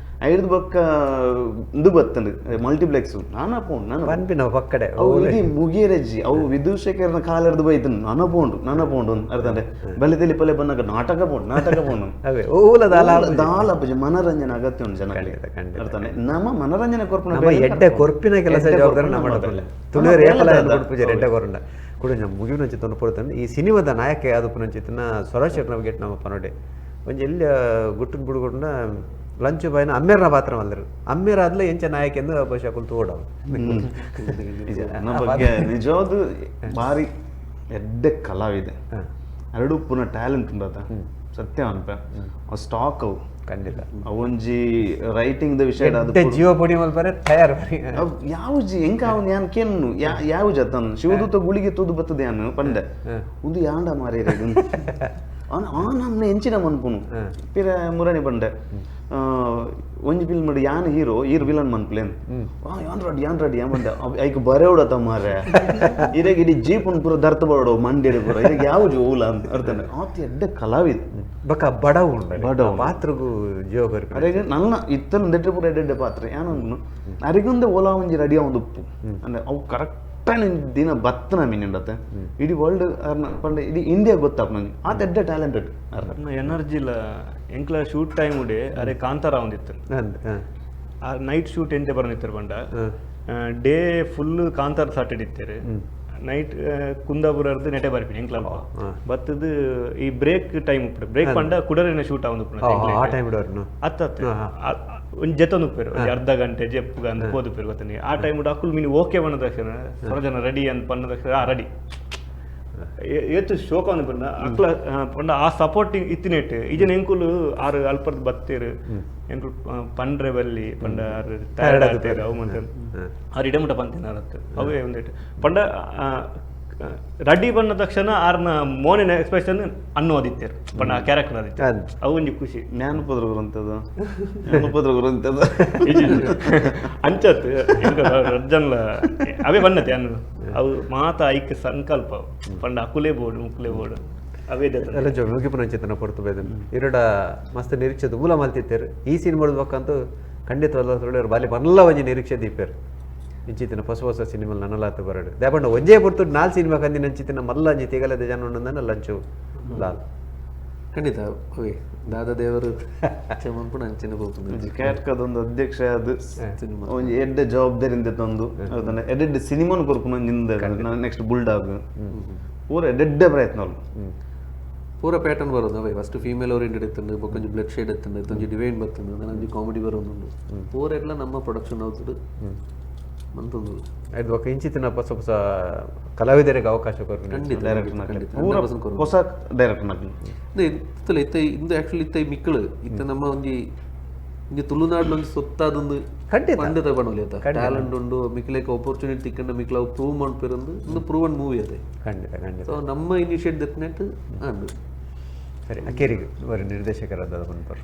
ಐದು ಬೊಕ್ಕ ಇಂದು ಬತ್ತಂಡು ಮಲ್ಟಿಪ್ಲೆಕ್ಸ್ ನಾನಾ ಪೋಂಡು ನಾನು ಪನ್ಪಿನ ಪಕ್ಕಡೆ ಅವು ಇಡೀ ಮುಗಿಯರಜ್ಜಿ ಅವು ವಿದುಶೇಖರನ ಕಾಲರ್ದು ಬೈತನು ನಾನ ಪೋಂಡು ನಾನ ಪೋಂಡು ಅರ್ಥಂಡೆ ಬಲೆ ತೆಲಿ ಪಲೆ ಬಂದಾಗ ನಾಟಕ ಪೋಂಡು ನಾಟಕ ಪೋಂಡು ಅವೇ ಓಲ ದಾಲ ದಾಲ ಅಪ್ಪಜಿ ಮನರಂಜನೆ ಅಗತ್ಯ ಉಂಟು ಜನಗಳಿಗೆ ಅರ್ಥಂಡೆ ನಮ್ಮ ಮನರಂಜನೆ ಕೊರ್ಪುನ ಎಡ್ಡೆ ಕೊರ್ಪಿನ ಕೆಲಸ ಜವಾಬ್ದಾರಿ ನಮ್ಮ ತುಳುವೆರ್ ಏಪಲ ಪೂಜೆ ಎಡ್ಡೆ ಕೊರಂಡ ಕೂಡ ಮುಗಿವಿನಂಚಿ ತೊಂದು ಪೊರ್ತಂಡು ಈ ಸಿನಿಮಾದ ನಾಯಕ ಯಾದಪ್ಪನಂಚಿತ್ತಿನ ಸ್ವರಾಜ್ ಶೆಟ್ಟಿ ಗೆಟ್ ನಮ್ಮ ಪನೋಡೆ ಒಂಜಿ ಎಲ್ಲಿ ಗುಟ್ಟನ್ ಬುಡುಗುಂಡ ಲಂಚ್ ಬಾಯ್ನ ಅಮ್ಮೇರ್ನ ಪಾತ್ರ ಮಲ್ದರು ಅಮ್ಮೇರ್ ಆದ್ಲೆ ಎಂಚ ನಾಯಕ ಎಂದು ಬಹುಶಃ ಕುಲ್ತು ಓಡವು ನನ್ನ ಬಗ್ಗೆ ನಿಜವಾದ ಭಾರಿ ಎಡ್ಡೆ ಕಲಾವಿದೆ ಎರಡು ಪುನಃ ಟ್ಯಾಲೆಂಟ್ ಉಂಡದ ಸತ್ಯ ಅನ್ಪೆ ಸ್ಟಾಕ್ ಅವು ಖಂಡಿತ ಅವೊಂಜಿ ರೈಟಿಂಗ್ the ವಿಷಯ ಜೀವ ಪೊಡಿ ಮಲ್ಪರೆ ತಯಾರು ಯಾವ್ಜಿ ಎಂಕ ಅವನ್ ಯಾನ್ ಕೆನ್ನು ಯಾವ ಜತನ್ ಶಿವದೂತ ಗುಳಿಗೆ ತೂದು ಬರ್ತದೆ ಯಾನು ಪಂಡೆ ಉಂದು ಯಾಂಡ ಮಾರಿ ಆ ನಮ್ನ ಎಂಚಿನ ಮನ್ಪುನು ಪಿರ ಮುರಣಿ ಬಂಡೆ ಒಂಜಿ ಫಿಲ್ಮ್ ಯಾನ್ ಹೀರೋ ಈರ್ ವಿಲನ್ ಮನ್ಪ್ಲೇನ್ ಯಾನ್ ರೆಡಿ ಯಾನ್ ರೆಡಿ ಯಾನ್ ಬಂಡೆ ಐಕ್ ಬರೇವಡ ಮಾರೆ ಇರೆಗ್ ಇಡೀ ಜೀಪ್ ಪೂರ ದರ್ತ ಬರೋಡು ಮಂಡಿಡು ಪೂರ ಇರೆಗ್ ಯಾವ ಓಲ ಅಂತ ಅರ್ಥನೆ ಆತ ಎಡ್ಡೆ ಕಲಾವಿದ ಬಕ ಬಡವು ಉಂಡು ಬಡವು ಪಾತ್ರಗೂ ಜೀವ ಅರೆಗೆ ನನ್ನ ಇತ್ತಲು ದೆಟ್ರೆ ಪೂರ ಎಡ್ಡೆ ಪಾತ್ರ ಯಾನಂದ್ನು ಅರೆಗೊಂದು ಓಲಾ ಒಂಜಿ ರೆಡಿ ಒಂದು ಉಪ್ಪು ಅಂದ್ರೆ ಅವು ಕರೆಕ್ಟ್ ದಿನ ಬತ್ತನ ಮೀನುಂಡತ್ತೆ ಇಡೀ ವರ್ಲ್ಡ್ ಪಂಡ ಇಡೀ ಇಂಡಿಯಾ ಗೊತ್ತಾಪ ನಂಗೆ ಆತ ಎಡ್ಡೆ ಟ್ಯಾಲೆಂಟೆಡ್ ಎನರ್ಜಿ ಇಲ್ಲ ಎಂಕ್ಲ ಶೂಟ್ ಟೈಮ್ ಉಡೆ ಅರೆ ಕಾಂತಾರ ಒಂದಿತ್ತು. ಅಂದ್ ಆ ನೈಟ್ ಶೂಟ್ ಎಂತೆ ಬರೋನಿತ್ತಾರೆ ಪಂಡ ಡೇ ಫುಲ್ ಕಾಂತಾರ ಸಾಟೆಡ್ ಇತ್ತಾರೆ, ನೈಟ್ ಕುಂದಾಪುರದ್ದು ನೆಟೆ ಬರ್ಪಿನಿ ಎಂಕ್ಲ ಅಲ್ಪ ಬತ್ತದು ಈ ಬ್ರೇಕ್ ಟೈಮ್ ಉಪ್ಪುಂಡು. ಬ್ರೇಕ್ ಪಂಡ ಕುಡರಿನ ಶೂಟ್ ಆವೊಂದು ಉಪ್ಪುಂಡು. ಆ ಟೈಮ್ ಇಡೋರ್ನು ಅತ್ತ ಅತ್ತ ಒಂಜಿ ಜೆತ್ತೊಂದು ಉಪ್ಪೇರು, ಒಂಜಿ ಅರ್ಧ ಗಂಟೆ ಜೆಪ್ಪುಗ ಅಂದ್ ಪೋದುಪ್ಪೇರು ಗೊತ್ತನಿ. ಆ ಟೈಮ್ ಅಕುಲು ಮೀನು ಓಕೆ ಬಣ್ಣ ತಕ್ಷಣ ಸರಜನ ರೆಡಿ ಅಂತ ಪನ್ನ ತಕ್ಷಣ ಆ ರೆಡಿ ಏತು ಶೋಕ ಒಂದು ಪಂಡ ಅಕ್ಲ ಪಂಡ ಆ ಸಪೋರ್ಟಿಂಗ್ ಇತ್ತಿನೇಟ್ ಈಜನ ಎಂಕುಲು ಆರು ಅಲ್ಪರ್ದು ಬತ್ತೇರು ಎಂಕುಲು ಪಂಡ್ರೆ ಬಲ್ಲಿ ಪಂಡ ಆರು ಟಯರ್ಡ್ ಆತೇರು ಅವು ಮಂತ ಆರು ಇಡಮುಟ ಪಂತಿನ ಅರತ್ತು ಅವೇ ಒಂದೇಟು ಪಂಡ ರೆಡಿ ಬಂದ ತಕ್ಷಣ ಆರ್ನ ಮೋನಿನ ಎಕ್ಸ್ಪ್ರೆಷನ್ ಅನ್ನೋದಿತ್ತೇರು ಪಂಡ ಆ ಕ್ಯಾರೆಕ್ಟರ್ ಅದಿತ್ತು ಅವು ಒಂಜಿ ಖುಷಿ. ಜ್ಞಾನಪದ್ರ ಗುರಂತದ ಜ್ಞಾನಪದ್ರ ಗುರಂತದ ಅಂಚತ್ ರಜ್ಜನ್ಲ ಅವೇ ಬನ್ನತೆ ಅನ್ನು ಅವು ಮಾತ ಐಕ್ ಸಂಕಲ್ಪ ಪಂಡ ಅಕುಲೇ ಬೋರ್ಡು ಮುಕ್ಕುಲೇ ಬೋರ್ಡು ಅವೇ ಎಲ್ಲ ಜೋ ಮುಗಿಪುನ ಚೇತನ ಪೊರ್ತು ಬೇದನ್ ಇರಡ ಮಸ್ತ್ ನಿರೀಕ್ಷೆ ಮೂಲ ಮಲ್ತಿತ್ತೇರು ಈ ಸೀನ್ ಮಾಡ್ಬೇಕಂತೂ ಖಂಡಿತವಲ್ಲ ಸುಳ್ಳು ಬಾಲಿ ಮಲ್ಲ ಒಂಜಿ ನಿರೀಕ್ಷೆ ದೀಪೇರು ಇಂಚಿತ್ತಿನ ಹೊಸ ಹೊಸ ಸಿನಿಮಾ ನನಲಾತ ಬರಡು ದೇಪಂಡ ಒಂಜೇ ಪೊರ್ತು ನಾಲ್ ಸಿನಿಮಾ ಕಂದಿನ ಅಂಚಿತ್ತಿನ ಮಲ್ಲ ಅಂಜಿ ತಿಗಲದ ಜನ ಉಂಡಂದನ ಲಂಚು ಲಾಲ್ ಖಂಡಿತ ಅವೇ ದಾದಾ ದೇವರು ಚಮನ್ಪುಣ ಅಂಚನೆ ಹೋಗ್ತದೆ. ಕ್ಯಾಟ್ಕದೊಂದು ಅಧ್ಯಕ್ಷ ಅದು ಸಿನಿಮಾ ಒಂಜಿ ಎಡ್ಡೆ ಜವಾಬ್ದಾರಿಯಿಂದ ತಂದು ಎಡ್ಡೆಡ್ಡೆ ಸಿನಿಮಾನು ಕೊರ್ಪುನ ನಿಂದ ನೆಕ್ಸ್ಟ್ ಬುಲ್ಡಾಗ್ ಪೂರ ಎಡ್ಡೆಡ್ಡೆ ಪ್ರಯತ್ನ ಅಲ್ಲ ಪೂರ ಪ್ಯಾಟರ್ನ್ ಬರೋದು ಅವೇ. First female oriented ಇತ್ತಂಡು, ಬೊಕ್ಕೊಂಜಿ blood shade ಇತ್ತಂಡು, ಒಂಜಿ ಡಿವೈನ್ ಬರ್ತಂಡು, ಒಂಜಿ ಕಾಮಿಡಿ ಬರೋದುಂಡು. ಪೂರ ಎಲ್ಲ ನಮ್ಮ ಪ್ರೊಡಕ್ಷನ್ ಹೌಸ್ ಮಂತೊಂದು ಐದು ಬೊಕ್ಕ ಇಂಚಿತ್ತಿನ ಹೊಸ ಹೊಸ ಕಲಾವಿದರಿಗೆ ಅವಕಾಶ ಕೊರ್ಪುನ ಖಂಡಿತ ಡೈರೆಕ್ಟರ್ ಖಂಡಿತ ಪೂರ 100% ಕೊರ್ಪುನ. ಹೊಸ ಡೈರೆಕ್ಟರ್ ನಕಲಿ ಇಂದು ಇತ್ತಲ್ಲ ಇತ್ತ ಇಂದು ಆಕ್ಚುಲಿ ಇತ್ತ ಮಿಕ್ಕಳು ಇತ್ತ ನಮ್ಮ ಒಂಜಿ ಒಂಜಿ ತುಳುನಾಡು ಒಂಜಿ ಸೊತ್ತಾದೊಂದು ಖಂಡಿತ. ಪಂಡಿತ ಬಣೋಲಿ ಆತ ಟ್ಯಾಲೆಂಟ್ ಉಂಡು ಮಿಕ್ಲೇಕ್ ಆಪರ್ಚುನಿಟಿ ತಿಕ್ಕಂಡ ಮಿಕ್ಲ ಅವು ಪ್ರೂವ್ ಮಾಡ್ಪಿರಂದು ಒಂದು ಪ್ರೂವನ್ ಮೂವಿ ಅದೇ. ಖಂಡಿತ ಖಂಡಿತ. ಸೊ ನಮ್ಮ ಇನಿಷಿಯೇಟ್ ದತ್ನೆಟ್ ಅಂಡು ಸರಿ ಅಕೇರಿಗೆ ಬರೀ ನಿರ್ದೇಶಕರಾದ ಬಂದರು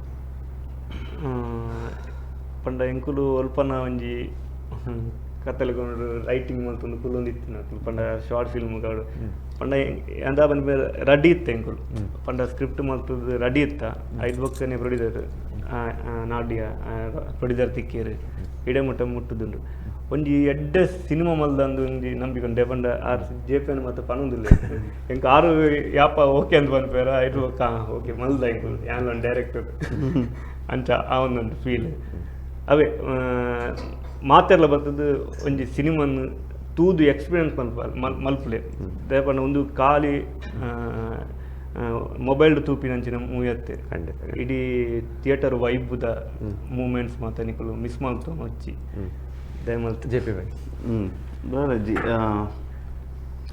ಪಂಡ ಎಂಕುಲು ಅಲ್ಪನ ಒಂಜಿ ಕತ್ತಲೆಗೊಂಡು ರೈಟಿಂಗ್ ಮಲ್ತೊಂದು ಕುಲ್ಲೊಂದು ಇತ್ತಿನ ಪಂಡ ಶಾರ್ಟ್ ಫಿಲ್ಮ್ ಗಾಡು ಪಂಡ ಅಂದ ಬಂದ ರೆಡಿ ಇತ್ತು ಎಂಕುಲು ಪಂಡ ಸ್ಕ್ರಿಪ್ಟ್ ಮಲ್ತದ್ದು ರೆಡಿ ಇತ್ತ ಐದು ಬೊಕ್ಕನೆ ಪ್ರೊಡ್ಯೂಸರ್ ನಾಡ್ಯ ಪ್ರೊಡ್ಯೂಸರ್ ತಿಕ್ಕೇರು ಇಡೆ ಮುಟ್ಟ ಮುಟ್ಟುದುಂಡು ಒಂಜಿ ಎಡ್ಡೆ ಸಿನಿಮಾ ಮಲ್ದಂದು ಒಂಜಿ ನಂಬಿಕೊಂಡೆ ಪಂಡ ಆರ್ ಜೆ ಪಿ ಎನ್ ಮತ್ತೆ ಪನೊಂದಿಲ್ಲ ಎಂಕ್ ಆರು ಯಾಪ ಓಕೆ ಅಂದ್ ಪನ್ಪೇರ ಐದು ಬೊಕ್ಕ ಓಕೆ ಮಲ್ದ ಎಂಕುಲು ಯಾನ್ ಒಂದು ಡೈರೆಕ್ಟರ್ ಅಂಚ ಆ ಒಂದೊಂದು ಫೀಲ್ ಅವೇ ಮಾತೆಲ್ಲ ಬರ್ತದೆ. ಒಂಜಿ ಸಿನಿಮಾನ್ ತೂದು ಎಕ್ಸ್ಪೀರಿಯನ್ಸ್ ಮಲ್ಪ ಮಲ್ಪುಲೆ ದಯಪಂಡ ಒಂದು ಖಾಲಿ ಮೊಬೈಲ್ ತೂಪಿನಂಚಿನ ಮೂವಿ ಅತ್ತೆ. ಖಂಡಿತ. ಇಡೀ ಥಿಯೇಟರ್ ವೈಬ್ದ ಮೂಮೆಂಟ್ಸ್ ಮಾತ ನಿಕುಲು ಮಿಸ್ ಮಲ್ತು ಮಚ್ಚಿ ದಯಮಲ್ತು. J P by G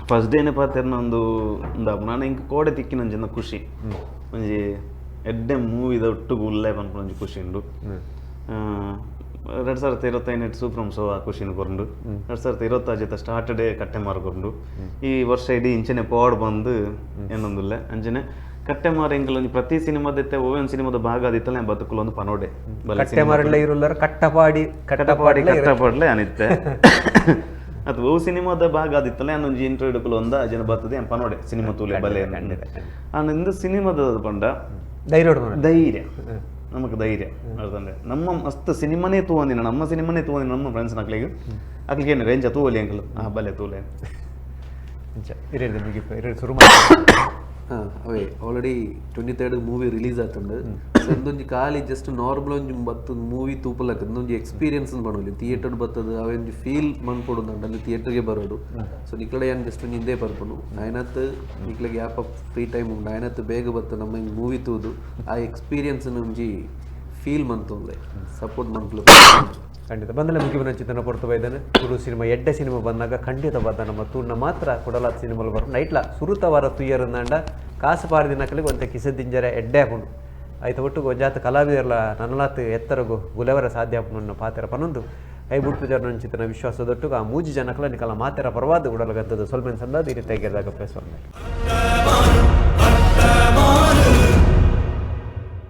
first ಡೇನೆ ಪಾತೆರ್ನ ಒಂದು ನಾನು ಇಂಕ್ ಕೋಡೆ ತಿಕ್ಕಿನಂಚಿನ ಖುಷಿ ಒಂಜಿ ಎಡ್ಡೆ ಮೂವಿದ ಒಟ್ಟುಗು ಉಲ್ಲೆ ಪನ್ಪುನ ಒಂಜಿ ಖುಷಿ ಉಂಡು. 2025 ಸೂಪ್ರಮ್ ಸೊ ಆ ಖುಷಿನ ಕೊರ್ಂಡು 2026 ಸ್ಟಾರ್ಟ್ ಡೇ ಕಟ್ಟೆಮಾರು ಕೊರ್ಂಡು ಈ ವರ್ಷ ಇಡೀ ಇಂಚನೆ ಪೋಡ್ ಬಂದು ಏನೊಂದುಲ್ಲೆ ಅಂಚನೆ ಕಟ್ಟೆಮಾರು ಎಂಕಲ್ ಒಂಜಿ ಪ್ರತಿ ಸಿನಿಮಾದತ್ತೆ ಒವ್ವೊಂದು ಸಿನಿಮಾದ ಭಾಗ ಆದಿತ್ತಲ್ಲ ಬದುಕುಲ ಒಂದು ಪನೋಡೆ ಕಟ್ಟೆಮಾರಲ್ಲ ಇರುಲ್ಲರ ಕಟ್ಟಪಾಡಿ ಕಟ್ಟಪಾಡಿ ಕಟ್ಟಪಾಡ್ಲೆ ಅನಿತ್ತೆ ಅದು ಒವು ಸಿನಿಮಾದ ಭಾಗ ಆದಿತ್ತಲ್ಲ ಒಂಜಿ ಇಂಟರ್ವ್ಯೂ ಹಿಡ್ಕುಲು ಒಂದ ಜನ ಬರ್ತದೆ ಏನ್ ಪನೋಡೆ ಸಿನಿಮಾ ತೂಲೆ ಬಲೆ ಆಂಡ ಇಂದು ಸಿನಿಮಾದ ಪಂಡ ಧೈರ್ಯ ಧೈರ್ಯ ನಮಕ್ ಧೈರ್ಯ ಅರ್ಥಂದ್ರೆ ನಮ್ಮ ಮಸ್ತ್ ಸಿನಿಮಾನೇ ತೂವಂದಿನ ನಮ್ಮ ಸಿನಿಮಾನೇ ತೂವಂದಿನ ನಮ್ಮ ಫ್ರೆಂಡ್ಸ್ ನಕ್ಲಿಗೆ ಅಕ್ಲಿಗೆ ಏನು ರೇಂಜ ತೂವಲಿ ಅಂಕಲ್ ಆ ಬಲೆ ತೂಲೆ ಶುರು ಮಾಡಿ. ಅವೇ already 23 movie release ಆತಂಡು. ಒಂದೊಂಜಿ ಖಾಲಿ ಜಸ್ಟ್ ನಾರ್ಮಲ್ ಒಂಜಿ ಬತ್ತು ಮೂವಿ ತೂಪಲಕ್ಕ ಒಂದೊಂಜಿ ಎಕ್ಸ್ಪೀರಿಯನ್ಸ್ ಬಣೋಲಿ ಥಿಯೇಟರ್ ಬತ್ತದ ಅವೆಂಜಿ ಫೀಲ್ ಮನ್ಪೊಡು ಅಲ್ಲಿ ಥಿಯೇಟರ್ಗೆ ಬರೋಡು. ಸೊ ನಿಕ್ಲಡೆ ಏನು ಜಸ್ಟ್ ಒಂಜಿ ಇಂದೇ ಪರ್ಪುನು ಆಯ್ನತ್ ನಿಕ್ಲೆಗ್ ಯಾಪ ಫ್ರೀ ಟೈಮ್ ಉಂಡು ಆಯ್ನತ್ ಬೇಗ ಬತ್ತ ನಮ್ಮ ಮೂವಿ ತೂದು ಆ ಎಕ್ಸ್ಪೀರಿಯನ್ಸ್ ಒಂಜಿ ಫೀಲ್ ಮಂತೊಂದೆ ಸಪೋರ್ಟ್ ಮನ್ಪುಲೆ. ಖಂಡಿತ ಬಂದಲೆ ಮುಗಿಬನ ಚಿತ್ರನ ಪೊರ್ತು ಬೈದಾನೆ ತುಳು ಸಿನಿಮಾ ಎಡ್ಡೆ ಸಿನಿಮಾ ಬಂದಾಗ ಖಂಡಿತ ಬಂದ ನಮ್ಮ ತೂರ್ನ ಮಾತ್ರ ಕೊಡಲಾದ ಸಿನಿಮಾ ಬರೋ ನೈಟ್ಲ ಸುರುತ ವಾರ ತುಯ್ಯರಂದಾಂಡ ಕಾಸು ಪಾರದಿನಕಲಿಗೆ ಒಂತೆ ಕಿಸದಿಂಜರೆ ಎಡ್ಡೆ ಹಾಕೊಂಡು ಆಯ್ತು ಒಟ್ಟು ಒಂಜಾತ ಕಲಾವಿದರ್ಲ ನನ್ನಲಾತ್ ಎತ್ತರಗು ಗುಲೆವರ ಸಾಧ್ಯ ಆಪುಂಡು ಪಾತೆರ ಪನೊಂದು I ಬುಡ್ಪು ಜನ ಚಿತ್ರನ ವಿಶ್ವಾಸದೊಟ್ಟುಗು ಆ ಮೂಜಿ ಜನಕಲ ನಿಕಲ ಮಾತೆರ ಪರವಾದ ಉಡಲಗಂತದ್ದು ಸ್ವಲ್ಪ ಸಂದಾದ ಈ ರೀತಿಯಾಗಿ ಪ್ರೆಸ್.